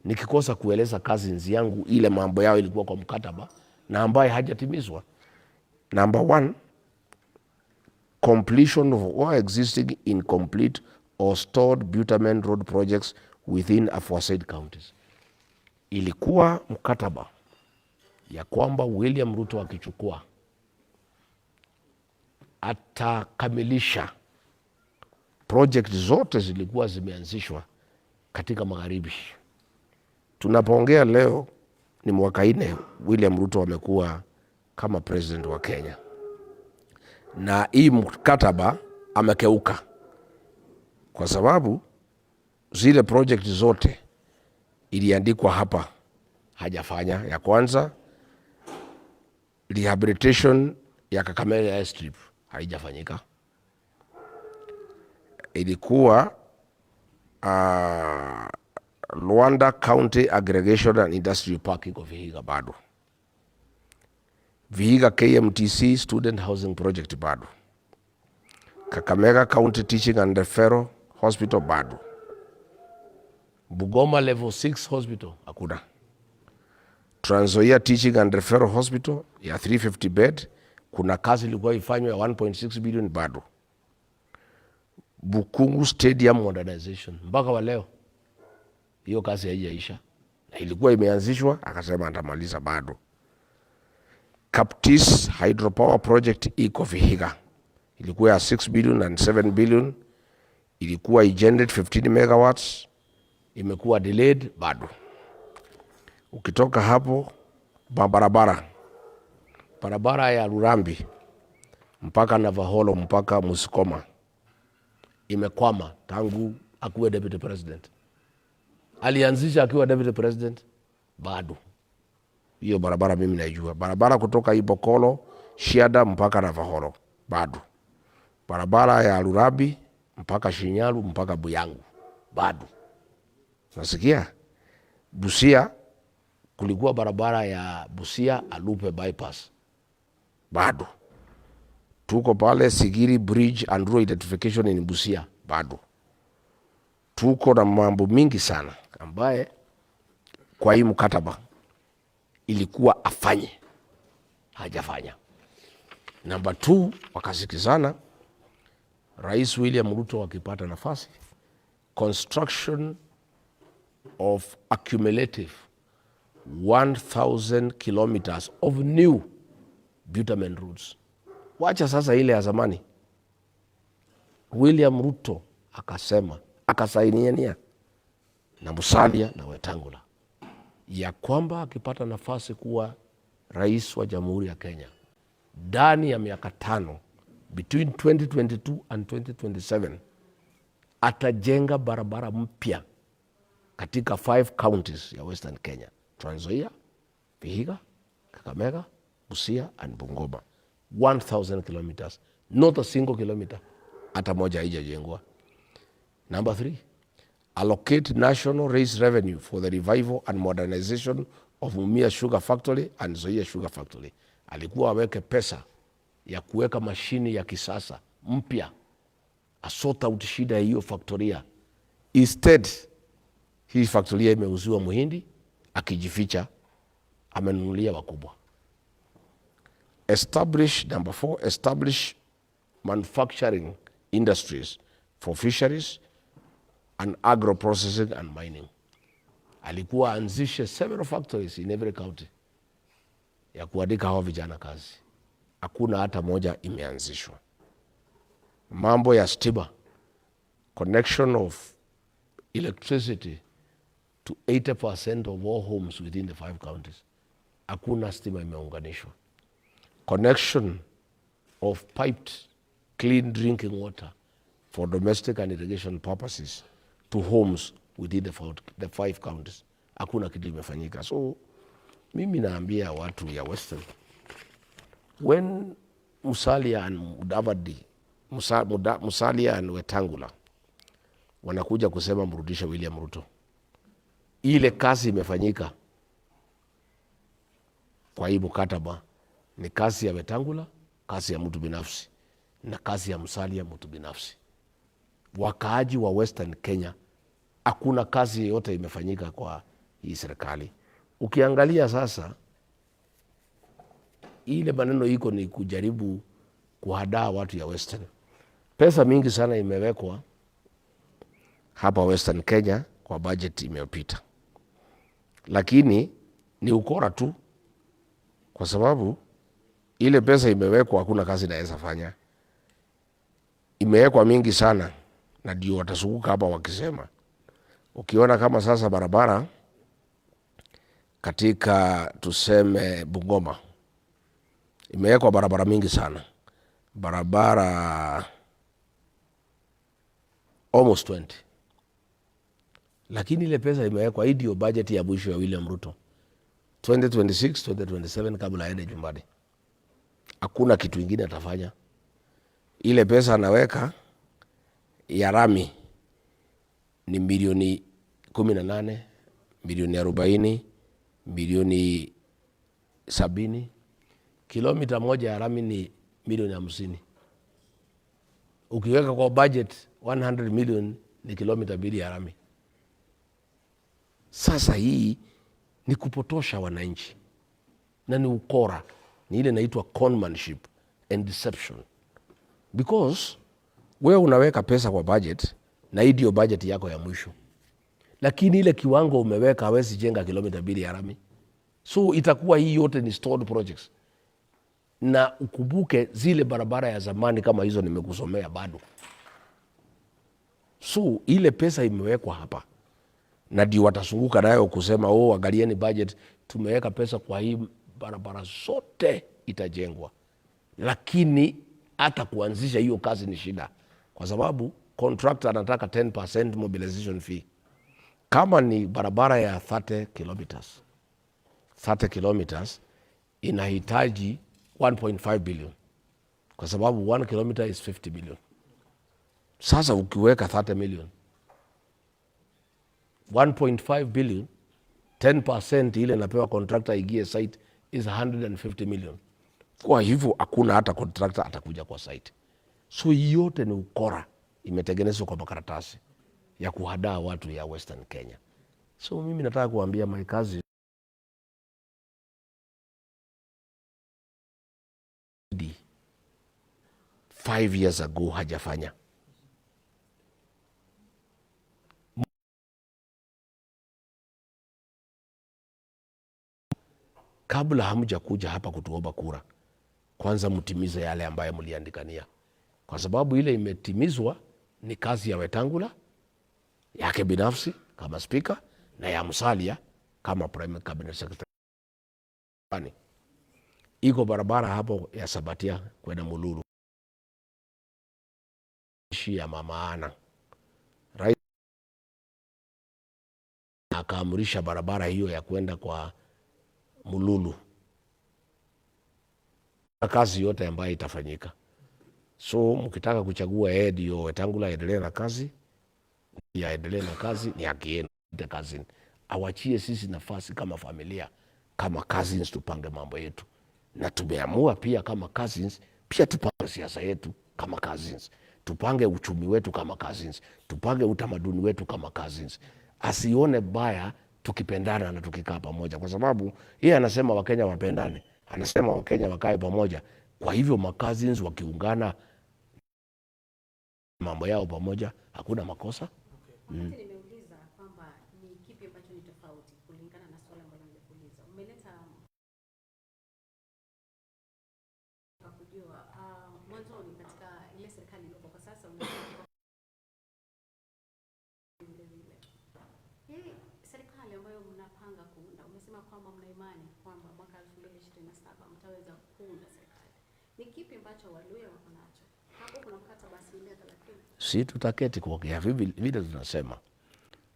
nikikosa kueleza cousins yangu ile mambo yao ilikuwa kwa mkataba na ambaye hajatimizwa. Number one, completion of all existing incomplete or stalled bitumen road projects within aforesaid counties. Ilikuwa mkataba ya kwamba William Ruto akichukua atakamilisha project zote zilikuwa zimeanzishwa katika magharibi. Tunapoongea leo ni mwaka 4 William Ruto amekuwa kama president wa Kenya, na hii mkataba amekeuka, kwa sababu zile project zote iliandikwa hapa hajafanya. Ya kwanza, rehabilitation ya Kakamega Airstrip haijafanyika. Ilikuwa Luanda County Aggregation and Industrial Park iko Vihiga bado. Vihiga KMTC Student Housing Project bado. Kakamega County Teaching and Referral Hospital bado. Bungoma Level 6 Hospital hakuna. Trans Nzoia Teaching and Referral Hospital ya 350 bed kuna kazi ilikuwa ifanywe ya 1.6 billion bado. Bukhungu Stadium modernization mpaka wa leo hiyo kazi haijaisha, na ilikuwa imeanzishwa akasema atamaliza bado. Kaptis Hydropower Project iko Vihiga, ilikuwa ya 6 billion and 7 billion, ilikuwa igenerate 15 megawatts, imekuwa delayed bado. Ukitoka hapo barabara barabara ya Lurambi mpaka Navaholo mpaka Musikoma imekwama tangu akuwe deputy president. Alianzisha akiwa deputy president, bado hiyo barabara mimi naijua. Barabara kutoka Ibokolo Shiada mpaka Navaholo bado. Barabara ya Lurambi mpaka Shinyalu mpaka Buyangu bado. Nasikia Busia Kulikuwa barabara ya Busia Alupe bypass, bado tuko pale. Sigiri Bridge and road identification in Busia, bado tuko na mambo mingi sana ambaye kwa hii mkataba ilikuwa afanye, hajafanya. Namba 2, wakasikizana, Rais William Ruto akipata nafasi, construction of accumulative 1000 kilometers of new bitumen roads. Wacha sasa ile ya zamani. William Ruto akasema, akasainia na Musalia na Wetangula ya kwamba akipata nafasi kuwa rais wa Jamhuri ya Kenya ndani ya miaka 5, between 2022 and 2027, atajenga barabara mpya katika five counties ya Western Kenya: Trans Nzoia, Vihiga, Kakamega, Busia and Bungoma. 1000 kilometers, not a single kilometer, hata moja haijajengwa. Number three, allocate national raise revenue for the revival and modernization of Mumias Sugar Factory and Nzoia Sugar Factory. Alikuwa aweke pesa ya kuweka mashini ya kisasa mpya asort out shida ya hiyo faktoria. Instead, hii faktoria imeuziwa Muhindi akijificha, amenunulia wakubwa. Establish, number four, establish manufacturing industries for fisheries and agro processing and mining. Alikuwa aanzishe several factories in every county ya kuandika hawa vijana kazi. Hakuna hata moja imeanzishwa. Mambo ya stima, connection of electricity to 80% of all homes within the five counties. Hakuna stima imeunganishwa. Connection of piped clean drinking water for domestic and irrigation purposes to homes within the five counties. Hakuna kitu imefanyika. So mimi naambia watu ya Western, when Musalia and Mudavadi, Musalia and Wetangula wanakuja kusema mrudishe William Ruto, ile kazi imefanyika kwa hii mkataba ni kazi ya Wetangula, kazi ya mtu binafsi na kazi ya Musalia mtu binafsi. Wakaaji wa Western Kenya, hakuna kazi yoyote imefanyika kwa hii serikali. Ukiangalia sasa, ile maneno iko ni kujaribu kuhadaa watu ya Western. Pesa mingi sana imewekwa hapa Western Kenya kwa budget imeyopita, lakini ni ukora tu, kwa sababu ile pesa imewekwa, hakuna kazi inaweza fanya. Imewekwa mingi sana, na ndio watazunguka hapa wakisema. Ukiona kama sasa barabara katika, tuseme, Bungoma, imewekwa barabara mingi sana, barabara almost 20, lakini ile pesa imewekwa, hii ndio budget ya mwisho ya William Ruto 2026 2027, kabla aende nyumbani. Hakuna kitu ingine atafanya. Ile pesa anaweka ya rami ni milioni 18, milioni 40, milioni 70. Kilomita moja ya rami ni milioni 50. Ukiweka kwa budget 100 million ni kilomita 2 ya rami. Sasa hii ni kupotosha wananchi na ni ukora, ni ile inaitwa conmanship and deception, because wewe unaweka pesa kwa budget na hii ndio budget yako ya mwisho, lakini ile kiwango umeweka hawezi jenga kilomita 2 ya rami, so itakuwa hii yote ni stalled projects. Na ukumbuke zile barabara ya zamani kama hizo nimekusomea bado, so ile pesa imewekwa hapa na ndio watazunguka nayo kusema, "Oh, angalieni budget, tumeweka pesa kwa hii barabara zote itajengwa," lakini hata kuanzisha hiyo kazi ni shida, kwa sababu contractor anataka 10% mobilization fee. Kama ni barabara ya 30 kilometers, 30 kilometers inahitaji 1.5 billion kwa sababu 1 kilometer is 50 million. Sasa ukiweka 30 million, 1.5 billion 10% ile napewa contractor ingie site is 150 million. Kwa hivyo hakuna hata contractor atakuja kwa site. So yote ni ukora, imetengenezwa kwa makaratasi ya kuhadaa watu ya Western Kenya. So mimi nataka kuambia my cousin 5 years ago hajafanya. Kabla hamjakuja hapa kutuomba kura, kwanza mtimize yale ambayo mliandikania, kwa sababu ile imetimizwa ni kazi ya Wetangula yake binafsi kama spika na ya Musalia kama prime cabinet secretary. Iko barabara hapo ya Sabatia kwenda Mululu ya Mama Ana. Rais akaamrisha barabara hiyo ya kwenda kwa Mululu, kazi yote ambayo itafanyika. So mkitaka kuchagua yeye ndio Wetangula aendelee na kazi, yaendelee na kazi, ni haki yenu. Cousin awachie sisi nafasi kama familia, kama cousins, tupange mambo yetu, na tumeamua pia kama cousins pia tupange siasa yetu kama cousins, tupange uchumi wetu kama cousins, tupange utamaduni wetu kama cousins. Asione baya tukipendana na tukikaa pamoja, kwa sababu yeye anasema Wakenya wapendane, anasema Wakenya wakae pamoja. Kwa hivyo macousins wakiungana mambo yao pamoja, hakuna makosa. Wakati nimeuliza kwamba ni kipi ambacho ni tofauti kulingana na swali ambalo nimekuuliza, umeleta kujua mwanzoni katika ile serikali iliyopo kwa sasa unasema vile vile hii serikali ambayo mnapanga kuunda, umesema kwamba mna imani kwamba mwaka 2027 mtaweza kuunda serikali. Ni kipi ambacho Waluhya wako nacho hapo? Kuna mkataba 30%. Si tutaketi kuongea vile tunasema,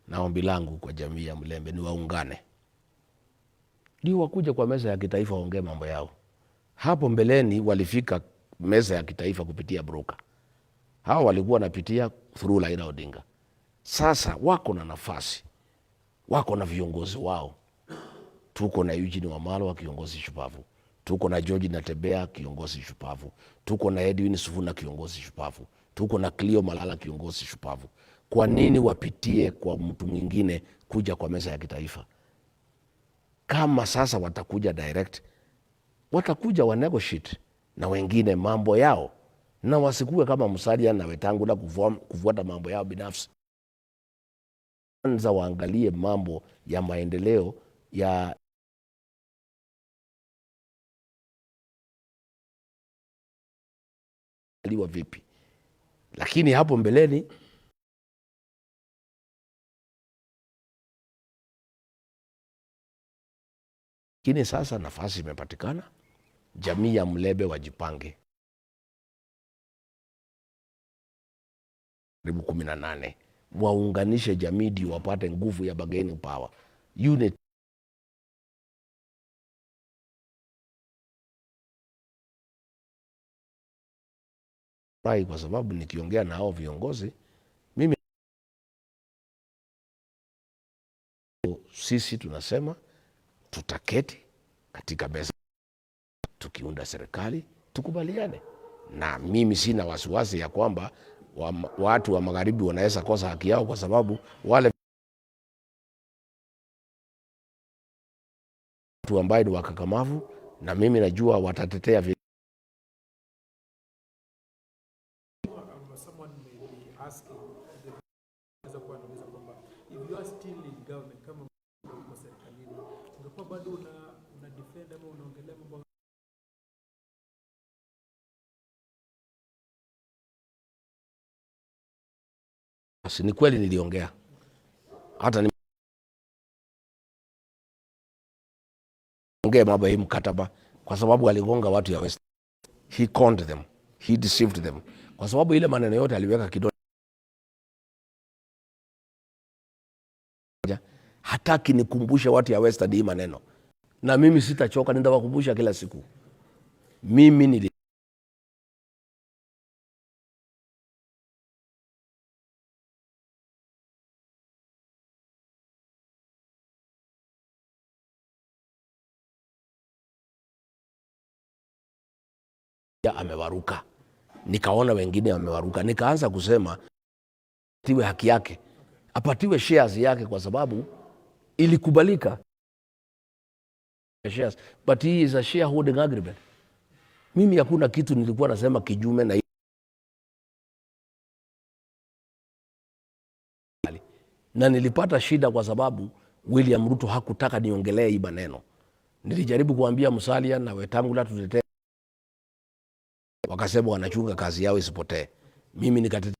na ombi langu kwa jamii ya Mlembe ni waungane, ndio wakuja kwa meza ya kitaifa waongee mambo yao. Hapo mbeleni walifika meza ya kitaifa kupitia broker, hawa walikuwa wanapitia through Raila Odinga. Sasa wako na nafasi, wako na viongozi wao. Tuko na Eugene Wamalwa kiongozi shupavu, tuko na George Natembeya kiongozi shupavu, tuko na Edwin Sifuna kiongozi shupavu, tuko na Cleo Malala kiongozi shupavu. Kwa nini wapitie kwa mtu mwingine kuja kwa meza ya kitaifa? Kama sasa watakuja direct, watakuja wa negotiate na wengine mambo yao, na wasikuwe kama Musalia na Wetangula kufuata mambo yao binafsi. Kwanza waangalie mambo ya maendeleo ya liwa vipi, lakini hapo mbeleni lakini sasa nafasi imepatikana, jamii ya Mlebe wajipange karibu 18 waunganishe jamii ndio wapate nguvu ya bargaining power unit. Kwa sababu nikiongea na hao viongozi mimi, sisi tunasema tutaketi katika meza tukiunda serikali tukubaliane, na mimi sina wasiwasi ya kwamba watu wa magharibi wanaweza kosa haki yao, kwa sababu wale watu ambaye ni wakakamavu, na mimi najua watatetea Someone may be asking, naweza kuwa anauliza kwamba if you are still in government, kama uko serikalini, ungekuwa bado una defend ama unaongelea mambo? Basi ni kweli niliongea, hata niongee mambo ya hii mkataba, kwa sababu aligonga watu ya West. He conned them, he deceived them, kwa sababu ile maneno yote aliweka kidole. Hataki nikumbushe watu ya Western hii maneno, na mimi sitachoka, nitawakumbusha kila siku. Mimi nili Amewaruka, nikaona wengine wamewaruka, nikaanza kusema tiwe haki yake, apatiwe shares yake, kwa sababu ilikubalika shares, but hii is a shareholding agreement. Mimi hakuna kitu nilikuwa nasema kijume na na nilipata shida kwa sababu William Ruto hakutaka niongelee hii maneno. Nilijaribu kuambia Musalia na Wetangula tutetee, wakasema wanachunga kazi yao isipotee. Mimi nikatetea,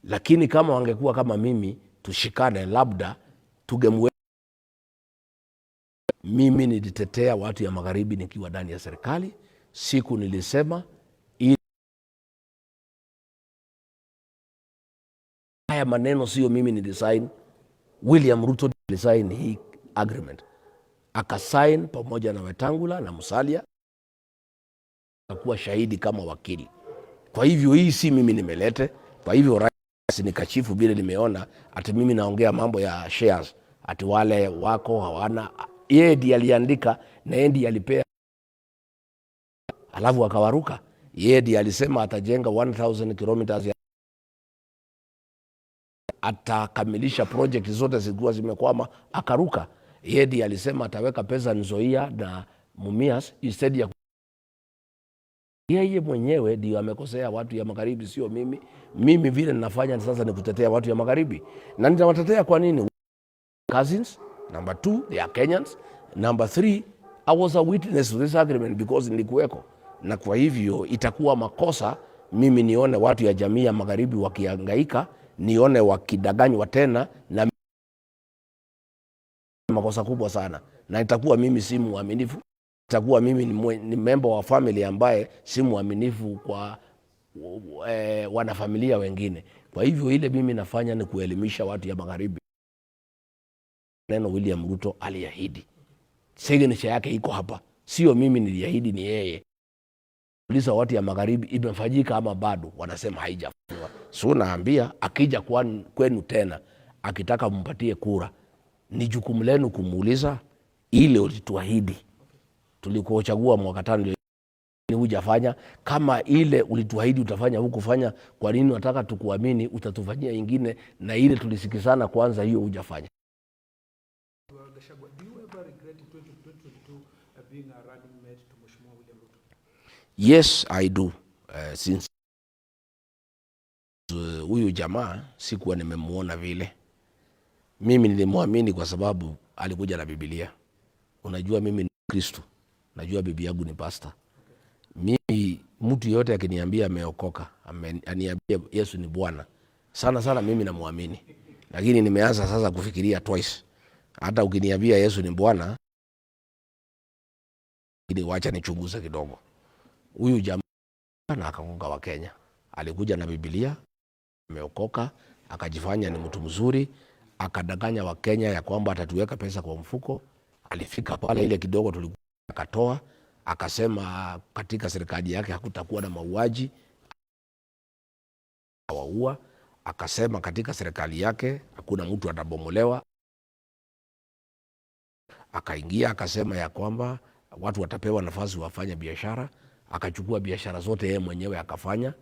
lakini kama wangekuwa kama mimi, tushikane, labda tugemwe. Mimi nilitetea watu ya magharibi nikiwa ndani ya serikali. Siku nilisema haya maneno sio mimi nilisign, William Ruto alisign hii agreement, akasign pamoja na Wetangula na Musalia, akakuwa shahidi kama wakili. Kwa hivyo hii si mimi nimelete. Kwa hivyo rais nikachifu vile nimeona ati mimi naongea mambo ya shares, ati wale wako hawana. Yeye ndiye aliandika na yeye ndiye alipea, alafu akawaruka. Yeye ndiye alisema atajenga 1000 kilometers ya atakamilisha project zote zilikuwa zimekwama, akaruka. Yeye ndiye alisema ataweka pesa Nzoia na Mumias instead ya yeye mwenyewe ndio amekosea watu ya magharibi, sio mimi. Mimi vile ninafanya sasa ni kutetea watu ya magharibi, na nitawatetea kwa nini? Cousins. Number two, they are Kenyans. Number three, I was a witness to this agreement because nilikuweko, na kwa hivyo itakuwa makosa mimi nione watu ya jamii ya magharibi wakihangaika, nione wakidanganywa tena, na makosa kubwa sana, na itakuwa mimi si mwaminifu, itakuwa mimi ni member wa family ambaye si mwaminifu kwa wanafamilia wengine. Kwa hivyo ile mimi nafanya ni kuelimisha watu ya magharibi. Neno William Ruto aliahidi, signature yake iko hapa, sio mimi niliahidi, ni yeye. Uliza watu ya magharibi imefanyika ama bado, wanasema haijafanywa. So naambia akija kwenu tena akitaka mpatie kura, ni jukumu lenu kumuuliza ile ulituahidi tulikuchagua mwaka tano hujafanya. Kama ile ulituahidi utafanya hukufanya, kwa nini unataka tukuamini utatufanyia ingine na ile tulisikizana kwanza, hiyo hujafanya? Gachagua, do you ever regret in 2022 being a running mate to Mheshimiwa William Ruto? Yes, I do. Since huyu jamaa sikuwa nimemuona vile. Mimi nilimwamini kwa sababu alikuja na Biblia. Unajua mimi ni Kristo, najua bibi yangu ni pastor. Mimi mtu yeyote akiniambia ameokoka, aniambia Yesu ni Bwana, sana sana mimi namwamini, lakini nimeanza sasa kufikiria twice. Hata ukiniambia Yesu ni Bwana, ili wacha nichunguze kidogo. Huyu jamaa na akagonga wa Kenya, alikuja na Biblia, ameokoka, akajifanya ni mtu mzuri, akadanganya Wakenya ya kwamba atatuweka pesa kwa mfuko. Alifika pale ile kidogo tulikuwa akatoa, akasema katika serikali yake hakutakuwa na mauaji, waua. Akasema katika serikali yake hakuna mtu atabomolewa. Akaingia akasema ya kwamba watu watapewa nafasi wafanye biashara. Akachukua biashara zote yeye mwenyewe akafanya.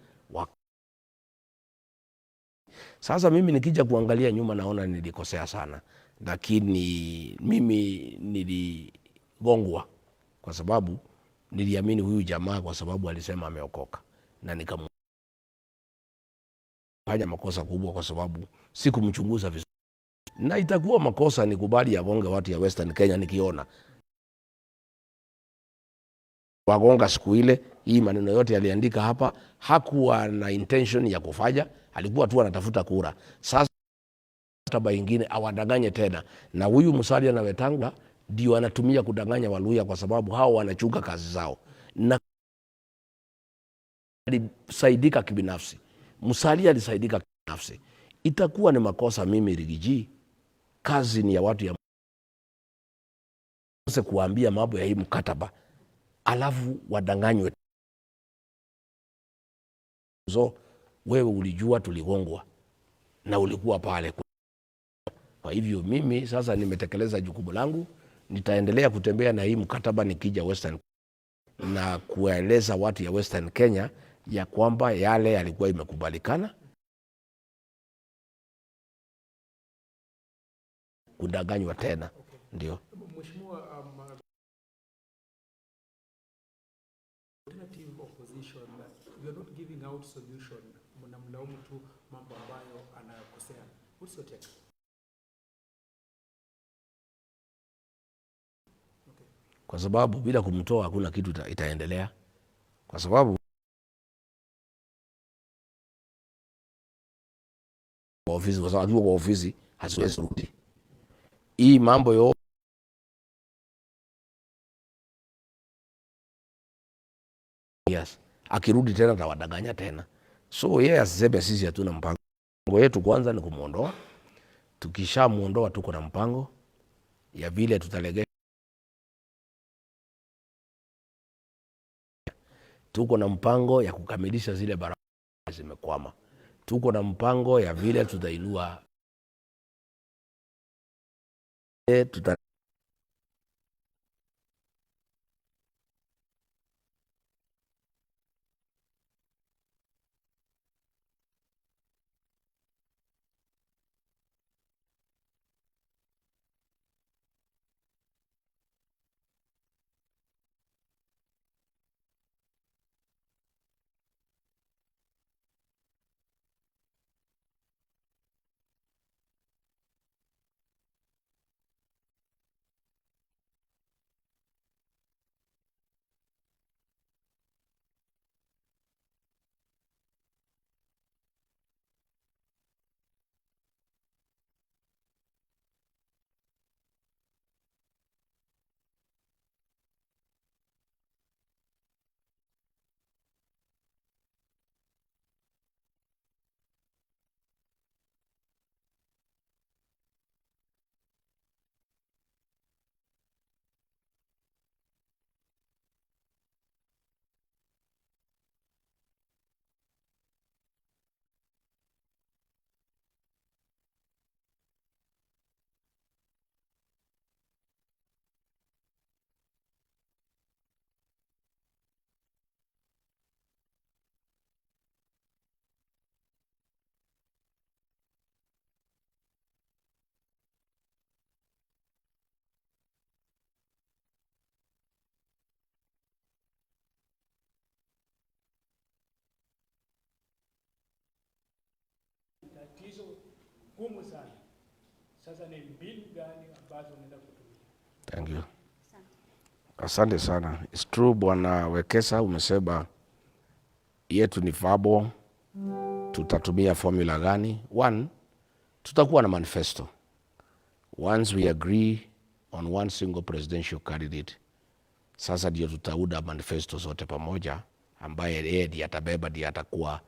Sasa mimi nikija kuangalia nyuma naona nilikosea sana, lakini mimi niligongwa kwa sababu niliamini huyu jamaa kwa sababu alisema ameokoka, na nikamfanya makosa kubwa kwa sababu sikumchunguza vizuri, na itakuwa makosa nikubali agonge watu ya Western Kenya nikiona wagonga siku ile. Hii maneno yote aliandika hapa, hakuwa na intention ya kufanya, alikuwa tu anatafuta kura. Sasa taba ingine awadanganye tena, na huyu Musalia na Wetangula ndio anatumia kudanganya Waluya kwa sababu hao wanachunga kazi zao, na alisaidika kibinafsi. Musalia alisaidika kibinafsi. Itakuwa ni makosa mimi Riggy G, kazi ni ya watu ya kuambia mambo ya hii mkataba alafu wadanganywe. So wewe ulijua tuligongwa na ulikuwa pale. Kwa hivyo mimi sasa nimetekeleza jukumu langu, nitaendelea kutembea na hii mkataba nikija Western. na kuwaeleza watu ya Western Kenya ya kwamba yale yalikuwa imekubalikana kudanganywa tena. Ndio. Mheshimiwa, alternative opposition, you are not giving out solution, mnamlaumu tu mambo ambayo anayokosea. What's your take? Okay. Kwa sababu bila kumtoa hakuna kitu itaendelea, kwa sababu kwa ofisi, kwa sababu akiwa kwa ofisi hasiwezi rudi. Hii mambo yo yes, akirudi tena tawadanganya tena. So yeye asiseme sisi hatuna mpango. Yetu kwanza ni kumuondoa. Tukishamuondoa tuko na mpango ya vile tutalegea. Tuko na mpango ya kukamilisha zile barabara zimekwama. Tuko na mpango ya vile tutainua tuta Tatizo gumu sana. Sasa ni mbinu gani ambazo unaenda kutumia? Thank you. Asante sana. It's true Bwana Wekesa, umesema yetu ni fabo. Tutatumia formula gani? One, tutakuwa na manifesto. Once we agree on one single presidential candidate, sasa ndio tutaunda manifesto zote pamoja, ambaye yeye ndiye atabeba, ndiye atakuwa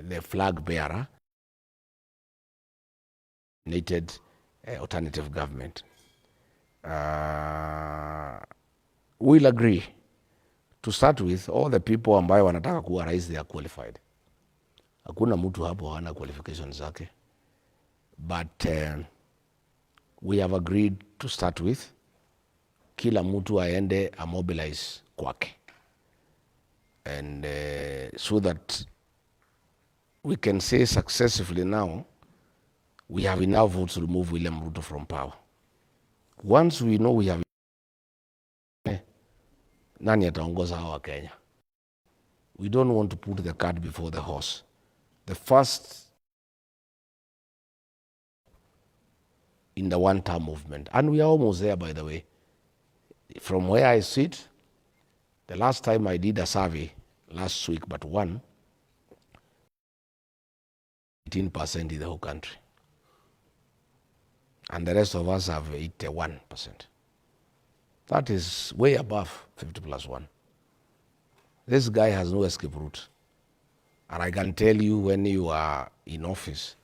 the flag bearer nated alternative government. We'll agree to start with all the people ambayo wanataka kuwa rais, they are qualified. Hakuna mtu hapo hana qualifications zake, but we have agreed to start with kila mtu aende amobilize kwake, and so that we can say successfully now we have enough votes to remove William Ruto from power. Once we know we have, nani ataongoza hawa wa Kenya? We don't want to put the cart before the horse. The first in the one-term movement, and we are almost there, by the way. From where I sit, the last time I did a survey, last week but one, 18% in the whole country. And the rest of us have 81%. That is way above 50 plus 1. This guy has no escape route. And I can tell you, when you are in office,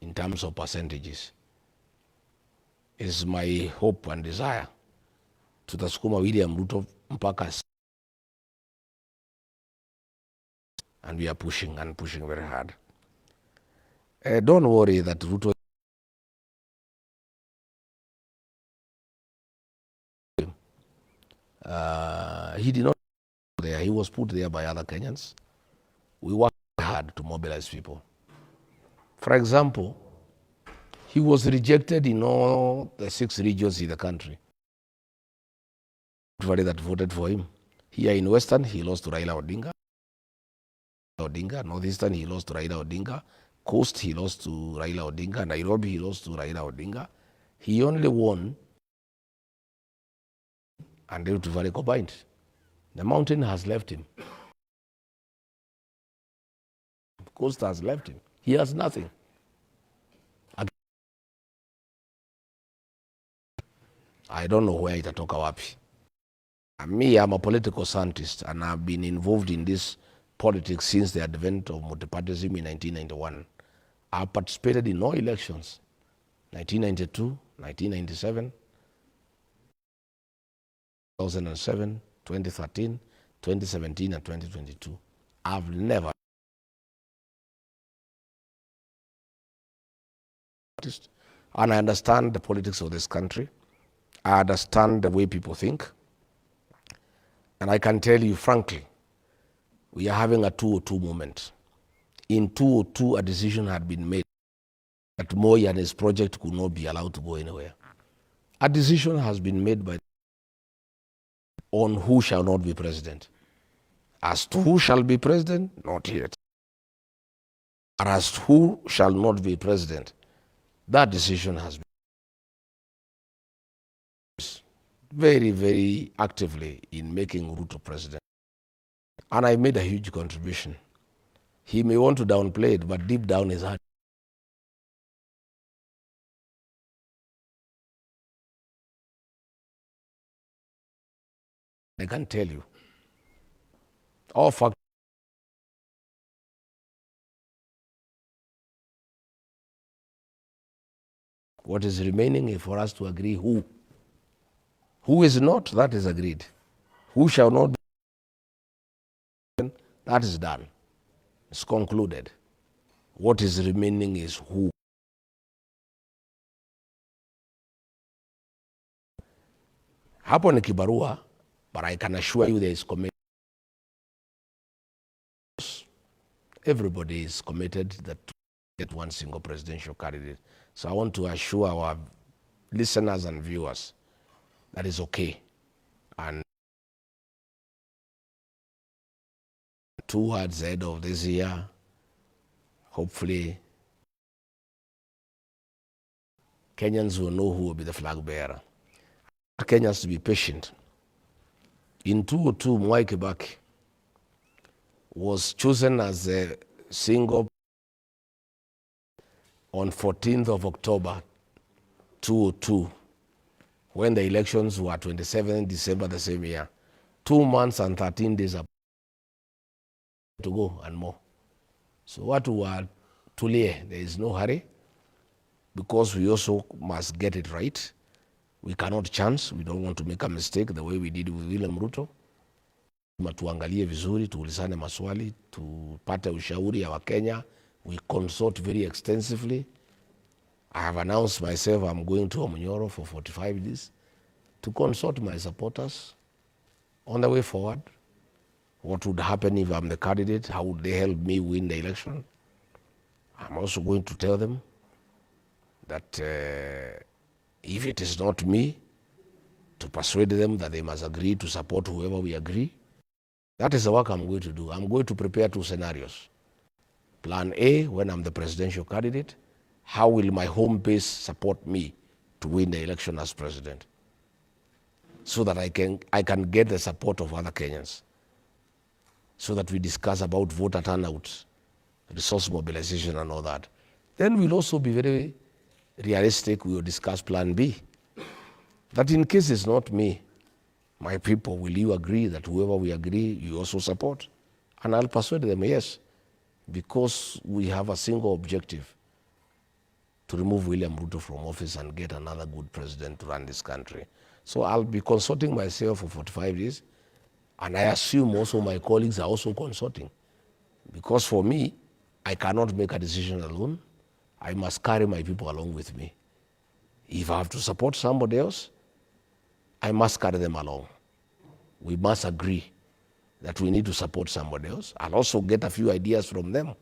in terms of percentages, is my hope and desire tutasukuma William Ruto mpaka, and we are pushing and pushing very hard. Don't worry that Ruto He did not there. He was put there by other Kenyans. We worked hard to mobilize people. For example, he was rejected in all the 6 regions in the country. Everybody that voted for him. Here in Western, he lost to Raila Odinga. Odinga. Northeastern, he lost to Raila Odinga. Coast, he lost to Raila Odinga. Nairobi, he lost to Raila Odinga. He only won and Rift Valley combined. The mountain has left him. Coast has left him. He has nothing. I don't know where itatoka wapi. Me, I'm a political scientist and I've been involved in this politics since the advent of multipartyism in 1991. I participated in all elections, 1992, 1997, 2007, 2013, 2017, and 2022. I've never and I understand the politics of this country. I understand the way people think. And I can tell you frankly, we are having a 202 moment. In 202, a decision had been made that Moi and his project could not be allowed to go anywhere. A decision has been made by on who shall not be president. As to who shall be president, not yet. But as to who shall not be president, that decision has been very, very actively in making Ruto president. And I made a huge contribution. He may want to downplay it, but deep down his heart, I can't tell you. All facts. What is remaining is for us to agree who. Who is not, that is agreed. Who shall not, that is done. It's concluded. What is remaining is who. Hapo ni kibarua, but I can assure you there is commitment. Everybody is committed that to get one single presidential candidate. So I want to assure our listeners and viewers that is okay. And towards the end of this year, hopefully, Kenyans will know who will be the flag bearer. Kenyans to be patient. In 2002, Mwai Kibaki was chosen as a single on 14th of October 2002, when the elections were 27 December the same year. 2 months and 13 days to go and more. So watu watulie, there is no hurry, because we also must get it right. We cannot chance, we don't want to make a mistake the way we did with William Ruto. Tuangalie vizuri, tuulizane maswali, tupate ushauri ya Wakenya. We consult very extensively. I have announced myself I'm going to Wamunyoro for 45 days to consult my supporters on the way forward. What would happen if I'm the candidate? How would they help me win the election? I'm also going to tell them that if it is not me, to persuade them that they must agree to support whoever we agree. That is the work I'm going to do. I'm going to prepare 2 scenarios. Plan A, when I'm the presidential candidate, how will my home base support me to win the election as president? So that I can get the support of other Kenyans. So that we discuss about voter turnout, resource mobilization and all that. Then we'll also be very realistic. We will discuss plan B. That in case it's not me, my people, will you agree that whoever we agree, you also support? And I'll persuade them, yes, because we have a single objective, to remove William Ruto from office and get another good president to run this country. So I'll be consulting myself for 45 days, and I assume also my colleagues are also consulting. Because for me, I cannot make a decision alone. I must carry my people along with me. If I have to support somebody else, I must carry them along. We must agree that we need to support somebody else. I'll also get a few ideas from them.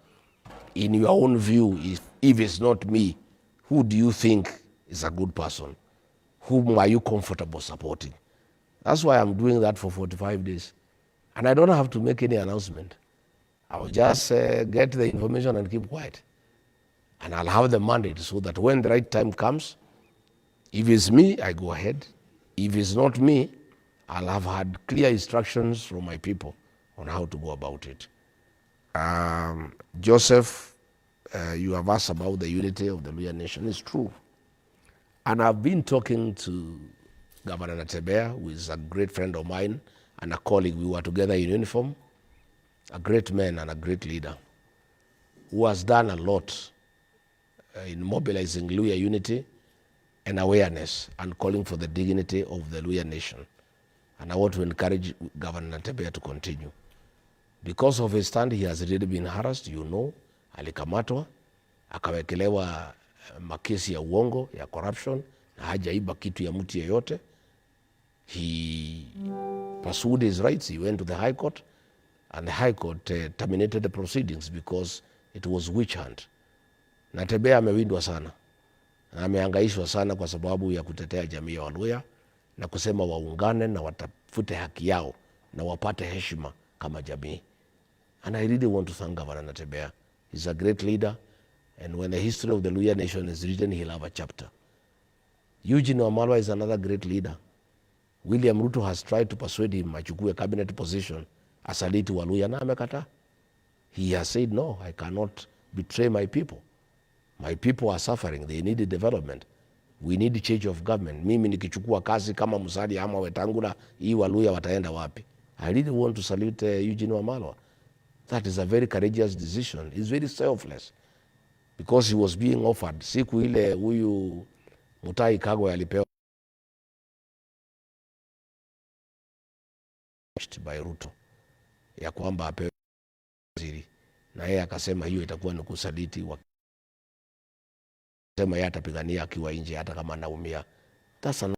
In your own view, if it's not me, who do you think is a good person? Whom are you comfortable supporting? That's why I'm doing that for 45 days. And I don't have to make any announcement. I'll just get the information and keep quiet. And I'll have the mandate so that when the right time comes, if it's me, I go ahead. If it's not me, I'll have had clear instructions from my people on how to go about it. Joseph, you have asked about the unity of the Luhya nation. It's true. And I've been talking to Governor Natembeya, who is a great friend of mine and a colleague. We were together in uniform, a great man and a great leader who has done a lot in mobilizing Luhya unity and awareness and calling for the dignity of the Luhya nation. And I want to encourage Governor Natembeya to continue. Because of his stand, he has really been harassed, you know. Alikamatwa, akawekelewa makesi ya uongo, ya corruption, na hajaiba kitu ya mtu yeyote. He pursued his rights. He went to the High Court, and the High Court terminated the proceedings because it was witch hunt. Natembeya amewindwa sana na amehangaishwa sana kwa sababu ya kutetea jamii ya Waluhya na kusema waungane na watafute haki yao na wapate heshima kama jamii. And I really want to thank Governor Natembeya. He's a great leader, and when the history of the Luhya nation is written, he'll have a chapter. Eugene Wamalwa is another great leader. William Ruto has tried to persuade him achukue cabinet position asaliti Waluhya na amekataa. He has said, no, I cannot betray my people. My people are suffering. They need development. We need change of government. Mimi nikichukua kazi kama Musalia ama Wetangula, hii Waluhya wataenda wapi? I really want to salute Eugene Wamalwa. That is a very courageous decision. He's very selfless because he was being offered. Siku ile huyu Mutahi Kagwe alipewa by Ruto ya kwamba apewe waziri, na yeye akasema hiyo itakuwa ni kusaliti wa sema yeye atapigania akiwa nje hata kama anaumia. That's an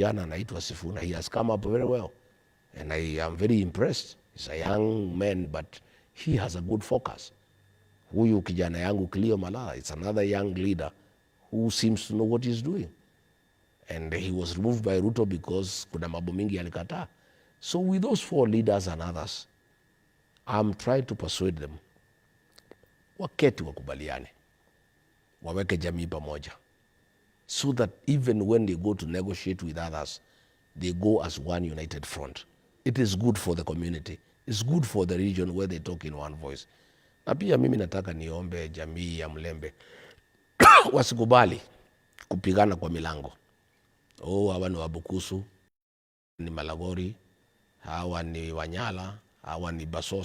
jana anaitwa Sifuna. He has come up very well and I am very impressed. He's a young man but he has a good focus. Huyu kijana yangu Cleo Malala is another young leader who seems to know what he's doing. And he was removed by Ruto because kuna mambo mingi alikataa. So with those four leaders and others, I'm trying to persuade them waketi wakubaliane, waweke jamii pamoja, so that even when they go to negotiate with others, they go as one united front. It is good for the community. It's good for the region where they talk in one voice. Na pia mimi nataka niombe jamii ya Mlembe wasikubali kupigana kwa milango. Oh, hawa ni Wabukusu, ni Malagori, hawa ni Wanyala, hawa ni Basoso.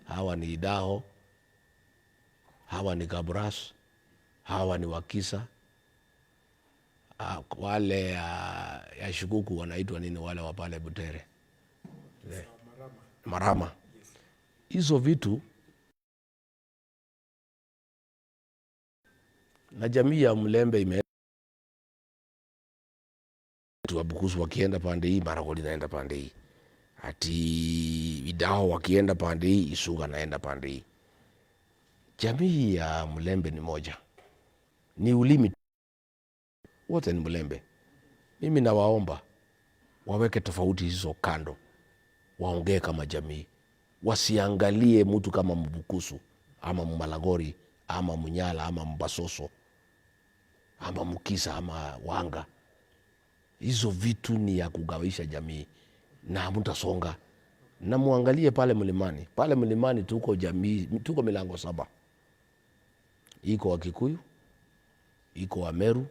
Hawa ni Idaho, hawa ni Kabras, hawa ni Wakisa, wale ya Shukuku wanaitwa nini wale wa pale Butere, Marama. Hizo vitu na jamii ya Mlembe ime Wabukusu wakienda pande hii, Maragoli naenda pande hii, ati Idao wakienda pande hii, Isuga naenda pande hii. Jamii ya Mlembe ni moja, ni ulimi wote ni Mlembe. Mimi nawaomba waweke tofauti hizo kando, waongee kama jamii, wasiangalie mtu kama Mbukusu ama Mmalagori ama Munyala ama Mbasoso ama Mukisa ama Wanga. Hizo vitu ni ya kugawisha jamii na hamtasonga. Na muangalie pale mlimani, pale mlimani tuko jamii, tuko milango saba. Iko wa Kikuyu, iko wa Meru,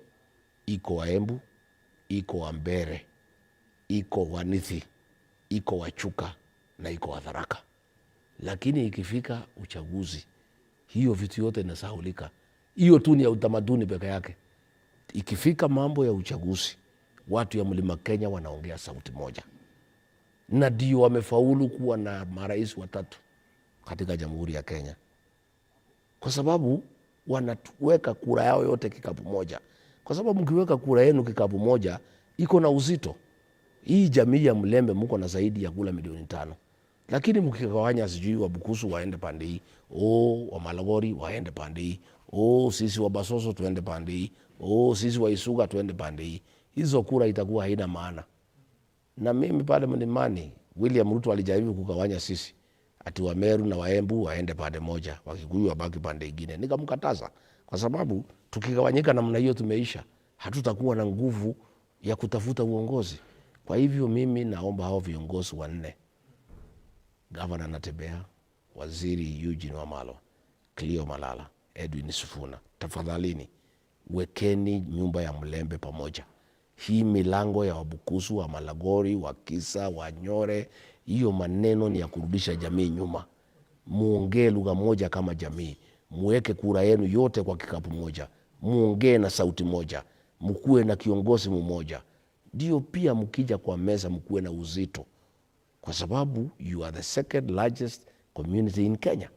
iko wa Embu, iko wa Mbere, iko wa Nithi, iko wa Chuka na iko wa Tharaka. Lakini ikifika uchaguzi, hiyo vitu yote inasahulika. Hiyo tu ni ya utamaduni peke yake. Ikifika mambo ya uchaguzi, watu ya Mlima Kenya wanaongea sauti moja, na ndio wamefaulu kuwa na marais watatu katika Jamhuri ya Kenya. Kwa sababu wanaweka kura yao yote kikapu moja, kwa sababu mkiweka kura yenu kikapu moja iko na uzito. Hii jamii ya Mlembe mko na zaidi ya kula milioni 5, lakini mkigawanya, sijui Wabukusu waende pande hii, oh, Wamalagori waende pande hii, oh, sisi Wabasoso tuende pande hii, oh, sisi Waisuga tuende pande hii, hizo kura itakuwa haina maana. Na mimi pale mlimani, William Ruto alijaribu kugawanya sisi ati Wameru na Waembu waende pande moja, Wakikuyu wabaki pande ingine. Nikamkataza kwa sababu tukigawanyika namna hiyo tumeisha, hatutakuwa na nguvu ya kutafuta uongozi. Kwa hivyo mimi naomba hao viongozi wanne, Gavana Natembeya, Waziri Eugene Wamalwa, Cleo Malala, Edwin Sifuna, tafadhalini wekeni nyumba ya Mlembe pamoja. Hii milango ya Wabukusu, wa Malagori, wa Kisa, wa Nyore, hiyo maneno ni ya kurudisha jamii nyuma. Muongee lugha moja kama jamii, muweke kura yenu yote kwa kikapu moja, muongee na sauti moja, mkuwe na kiongozi mmoja, ndio pia mkija kwa meza mkuwe na uzito, kwa sababu you are the second largest community in Kenya.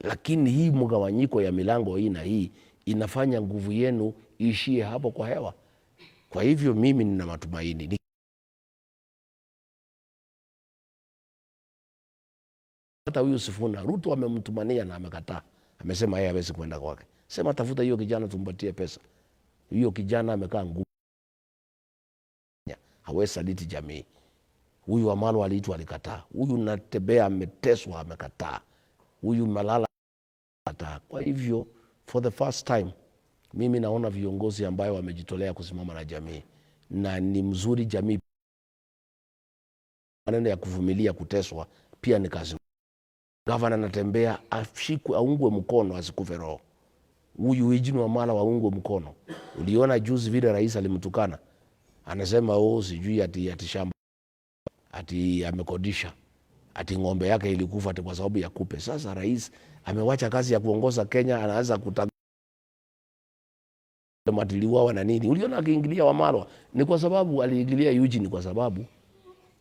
Lakini hii mgawanyiko ya milango hii na hii inafanya nguvu yenu iishie hapo kwa hewa. Kwa hivyo mimi nina matumaini hata huyu Sifuna Ruto amemtumania na amekataa, amesema yeye hawezi kwenda kwake. Sema tafuta hiyo kijana tumpatie pesa. Hiyo kijana amekaa ngumu, hawezi saliti jamii. Huyu Wamalwa aliitwa alikataa, huyu Natembeya ameteswa amekataa, huyu Malala amekataa. Kwa hivyo for the first time mimi naona viongozi ambayo wamejitolea kusimama na jamii, na ni mzuri jamii. Maneno ya kuvumilia kuteswa pia ni kazi. Gavana Natembeya ashikwe, aungwe mkono, asikufe roho. Huyu Eugene Wamalwa waungwe mkono. Uliona juzi vile rais alimtukana, anasema oh, sijui ati shamba ati amekodisha ati ng'ombe yake ilikufa ati kwa sababu ya kupe. Sasa rais amewacha kazi ya kuongoza Kenya, anaanza matiliwawa na nini. Uliona akiingilia Wamalwa ni kwa sababu aliingilia Eugene kwa sababu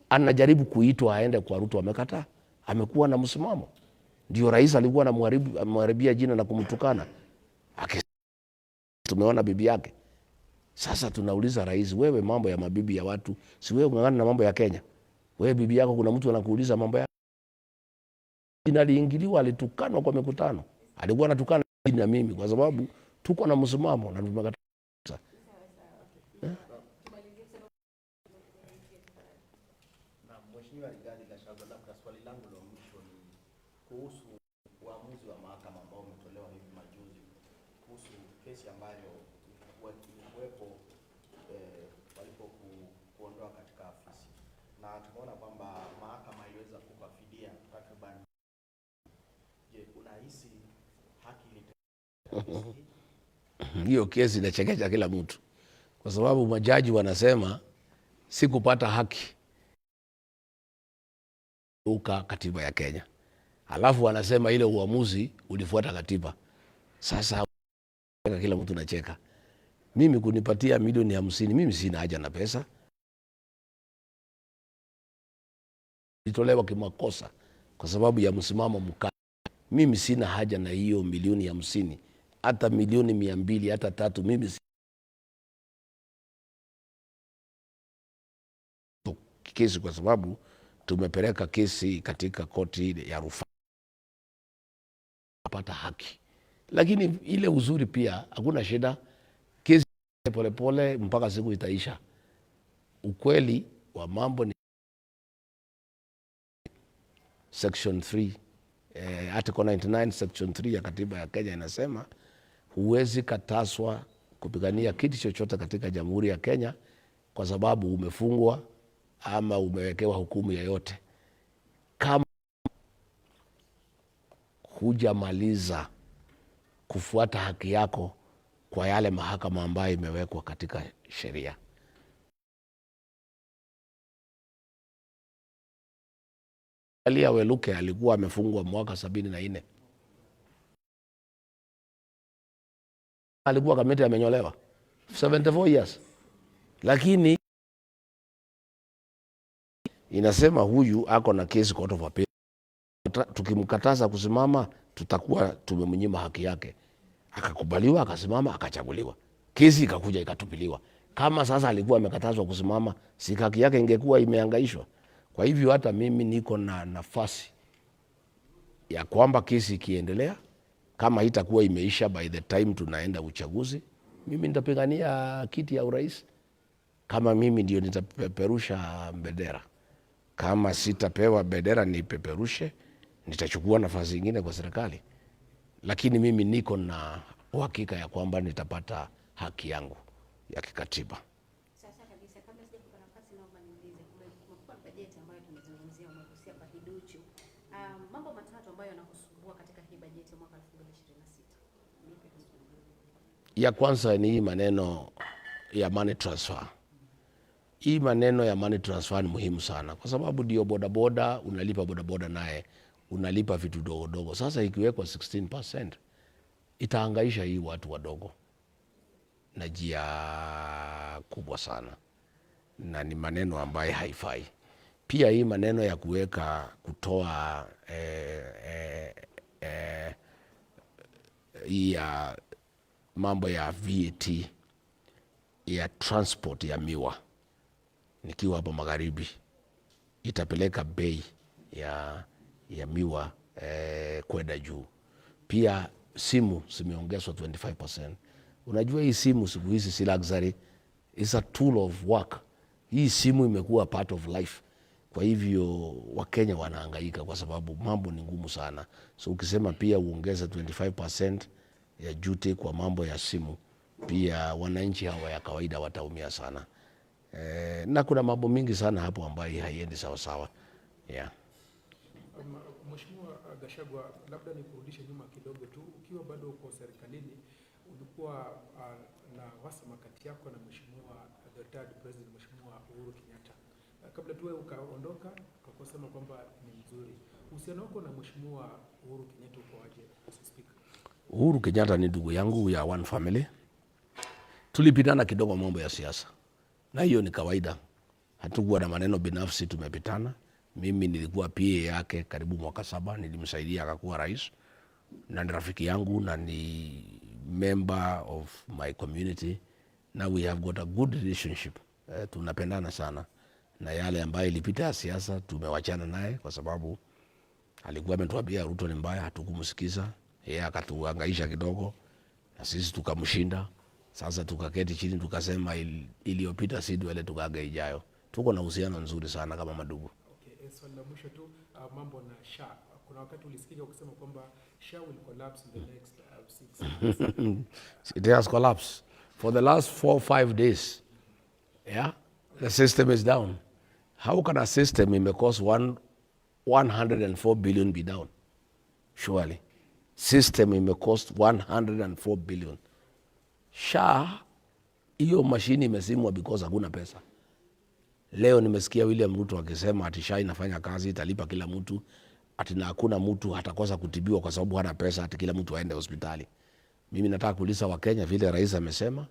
anajaribu kuitwa aende kwa Ruto, amekataa. Amekuwa na msimamo, ndio rais alikuwa anamharibia jina na kumtukana. Tumeona bibi yake. Sasa tunauliza rais, wewe mambo ya mabibi ya watu, si wewe ung'ang'ana na mambo ya Kenya? Wewe bibi yako kuna mtu anakuuliza mambo yake? Aliingiliwa, alitukanwa kwa mikutano, alikuwa anatukana na mimi kwa sababu tuko na msimamo na tumekataa. Na Mheshimiwa Rigathi Gachagua, labda swali langu la mwisho ni kuhusu uamuzi wa mahakama ambao umetolewa hivi majuzi kuhusu kesi ambayo ilikuwepo walipo kuondoa katika afisi, na tumeona kwamba mahakama iliweza kupa fidia takriban. Je, unahisi haki ilitendeka? Hiyo kesi inachekesha kila mtu kwa sababu majaji wanasema si kupata haki uka katiba ya Kenya, alafu wanasema ile uamuzi ulifuata katiba. Sasa kila mtu nacheka. Mimi kunipatia milioni 50, mimi sina haja na pesa. Ilitolewa kimakosa kwa sababu ya msimamo mkali. Mimi sina haja na hiyo milioni 50, hata milioni 200, hata 3, mimi kesi kwa sababu tumepeleka kesi katika koti ya rufaa kupata haki, lakini ile uzuri pia hakuna shida, kesi polepole mpaka siku itaisha. Ukweli wa mambo ni section 3, article 99 section 3 ya katiba ya Kenya inasema huwezi kataswa kupigania kiti chochote katika Jamhuri ya Kenya kwa sababu umefungwa ama umewekewa hukumu yoyote, kama hujamaliza kufuata haki yako kwa yale mahakama ambayo imewekwa katika sheria. Alia Weluke alikuwa amefungwa mwaka 74. Alikuwa kamiti amenyolewa 74 years, lakini inasema huyu ako na kesi court of appeal. Tukimkataza kusimama tutakuwa tumemnyima haki yake. Akakubaliwa, akasimama, akachaguliwa. Kesi ikakuja ikatupiliwa. Kama sasa alikuwa amekatazwa kusimama, si haki yake ingekuwa imehangaishwa? Kwa hivyo hata mimi niko na nafasi ya kwamba kesi ikiendelea, kama itakuwa imeisha by the time tunaenda uchaguzi, mimi nitapigania kiti ya urais. Kama mimi ndio nitapeperusha bendera. Kama sitapewa bendera nipeperushe, nitachukua nafasi ingine kwa serikali, lakini mimi niko na uhakika ya kwamba nitapata haki yangu ya kikatiba. Sasa kabisa, kabla sijakupa nafasi, naomba niulize, kumekuwa na bajeti ambayo tumezungumzia, umegusia kwa kiduchu. Mambo matatu ambayo yanakusumbua katika hii bajeti ya mwaka 2026. Nipe haswa. Ya kwanza ni hii maneno ya money transfer. Hii maneno ya money transfer ni muhimu sana, kwa sababu ndio bodaboda unalipa bodaboda, naye unalipa vitu dogo dogo. Sasa ikiwekwa 16% itahangaisha hii watu wadogo na njia kubwa sana, na ni maneno ambayo haifai. Pia hii maneno ya kuweka kutoa hii ya mambo ya VAT ya transport ya miwa, nikiwa hapa magharibi, itapeleka bei ya miwa kwenda juu. Pia simu zimeongezwa 25%. Unajua hii simu siku hizi si luxury, it's a tool of work. Hii simu imekuwa part of life. Kwa hivyo Wakenya wanahangaika kwa sababu mambo ni ngumu sana. So ukisema pia uongeze 25% ya duty kwa mambo ya simu, pia wananchi hawa ya kawaida wataumia sana. Na kuna mambo mingi sana hapo ambayo haiendi sawa sawa. Yeah. Mheshimiwa Gachagua, labda nikurudishe nyuma kidogo tu. Ukiwa bado uko serikalini, ulikuwa na uhasama kati yako na Mheshimiwa the retired president Mheshimiwa Uhuru Kenyatta. Kabla tu wewe ukaondoka, ukasema kwamba ni mzuri. Uhusiano wako na Mheshimiwa Uhuru Kenyatta uko aje, Mr. Speaker? Uhuru Kenyatta ni ndugu yangu ya one family. Tulipitana kidogo mambo ya siasa, na hiyo ni kawaida. Hatukuwa na maneno binafsi, tumepitana. Mimi nilikuwa PA yake karibu mwaka 7, nilimsaidia akakuwa rais, na ni rafiki yangu na ni member of my community, na we have got a good relationship. Tunapendana sana, na yale ambayo ilipita ya siasa tumewachana naye kwa sababu alikuwa ametuambia Ruto ni mbaya, hatukumsikiza yeye, akatuhangaisha kidogo na sisi tukamshinda. Sasa tukaketi chini tukasema iliyopita si ndwele, tukaage ijayo. Tuko na uhusiano nzuri sana kama madugu. Okay, swali la mwisho tu, mambo na SHA. Kuna wakati ulisikika ukisema kwamba SHA will collapse in the next 6 months. It has collapsed for the last 4, 5 days. Yeah, the system is down. How can a system ime cost 104 billion be down? Surely. System ime cost 104 billion. SHA hiyo mashini imezimwa because hakuna pesa. Leo nimesikia William Ruto akisema ati SHA inafanya kazi, italipa kila mtu, ati na hakuna mtu hatakosa kutibiwa kwa sababu hana pesa, ati kila mtu aende hospitali. Mimi nataka kuuliza Wakenya vile rais amesema,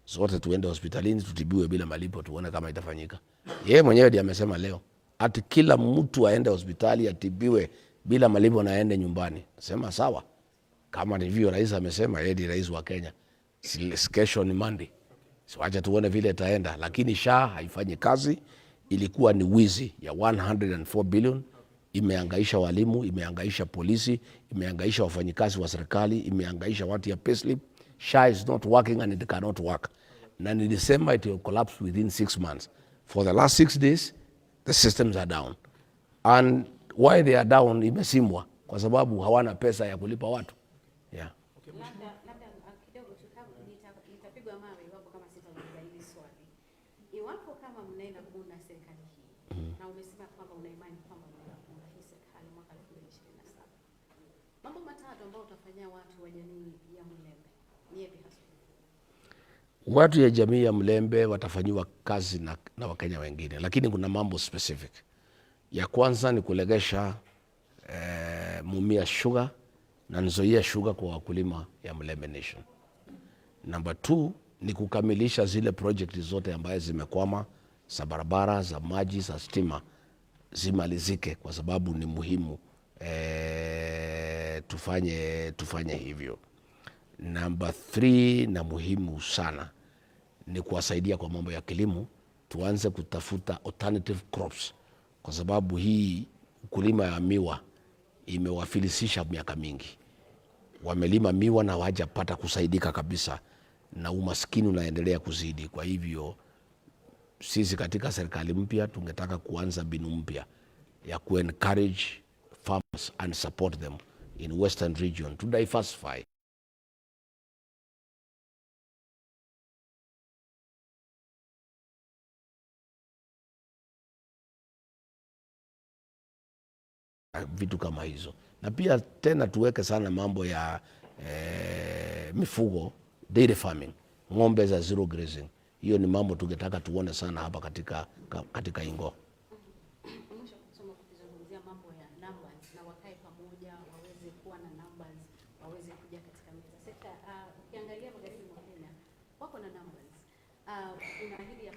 zote tuende hospitalini tutibiwe bila malipo, tuone kama itafanyika. Yeye mwenyewe ndiye amesema leo ati kila mtu aende hospitali atibiwe bila malipo na aende nyumbani. Sema sawa, kama ndivyo rais amesema, yeye ndiye rais wa Kenya. Kesho ni Monday, so acha tuone vile itaenda, lakini SHA haifanyi kazi. Ilikuwa ni wizi ya 104 billion, imehangaisha walimu, imehangaisha polisi, imehangaisha wafanyikazi wa serikali, imehangaisha watu ya payslip. SHA is not working and it cannot work. Na nilisema it will collapse within 6 months. For the last 6 days the systems are down. And why they are down, imezimwa kwa sababu hawana pesa ya kulipa watu. Yeah. Labda kidogo tu nitapigwa mawe iwapo kama sitauliza hili swali. Iwapo kama mnaenda kuunda serikali hii na umesema kwamba una imani kwamba mnaenda kuunda hii serikali mwaka 2027. Mambo matatu ambayo utafanyia watu wa jamii ya Mulembe ni yapi hasa? Watu ya jamii ya Mlembe watafanyiwa kazi na Wakenya wengine, lakini kuna mambo specific. Ya kwanza ni kulegesha Mumias Sugar na Nzoia Sugar kwa wakulima ya Mlembe Nation. Number two ni kukamilisha zile project zote ambaye zimekwama za barabara, za maji, za stima zimalizike, kwa sababu ni muhimu Tufanye hivyo. Namba 3 na muhimu sana ni kuwasaidia kwa mambo ya kilimo, tuanze kutafuta alternative crops, kwa sababu hii ukulima ya miwa imewafilisisha miaka mingi. Wamelima miwa na hawajapata kusaidika kabisa, na umaskini unaendelea kuzidi. Kwa hivyo sisi katika serikali mpya tungetaka kuanza mbinu mpya ya ku encourage farmers and support them in Western region to diversify. Vitu kama hizo, na pia tena tuweke sana mambo ya mifugo, dairy farming, ng'ombe za zero grazing. Hiyo ni mambo tungetaka tuone sana hapa katika Ingo. Mwisho kusoma kukizungumzia mambo ya numbers na wakae pamoja waweze kuwa na numbers, waweze kuja katika meza. Sekta, ukiangalia magharibi mwa Kenya wako na numbers. Unaahidi ya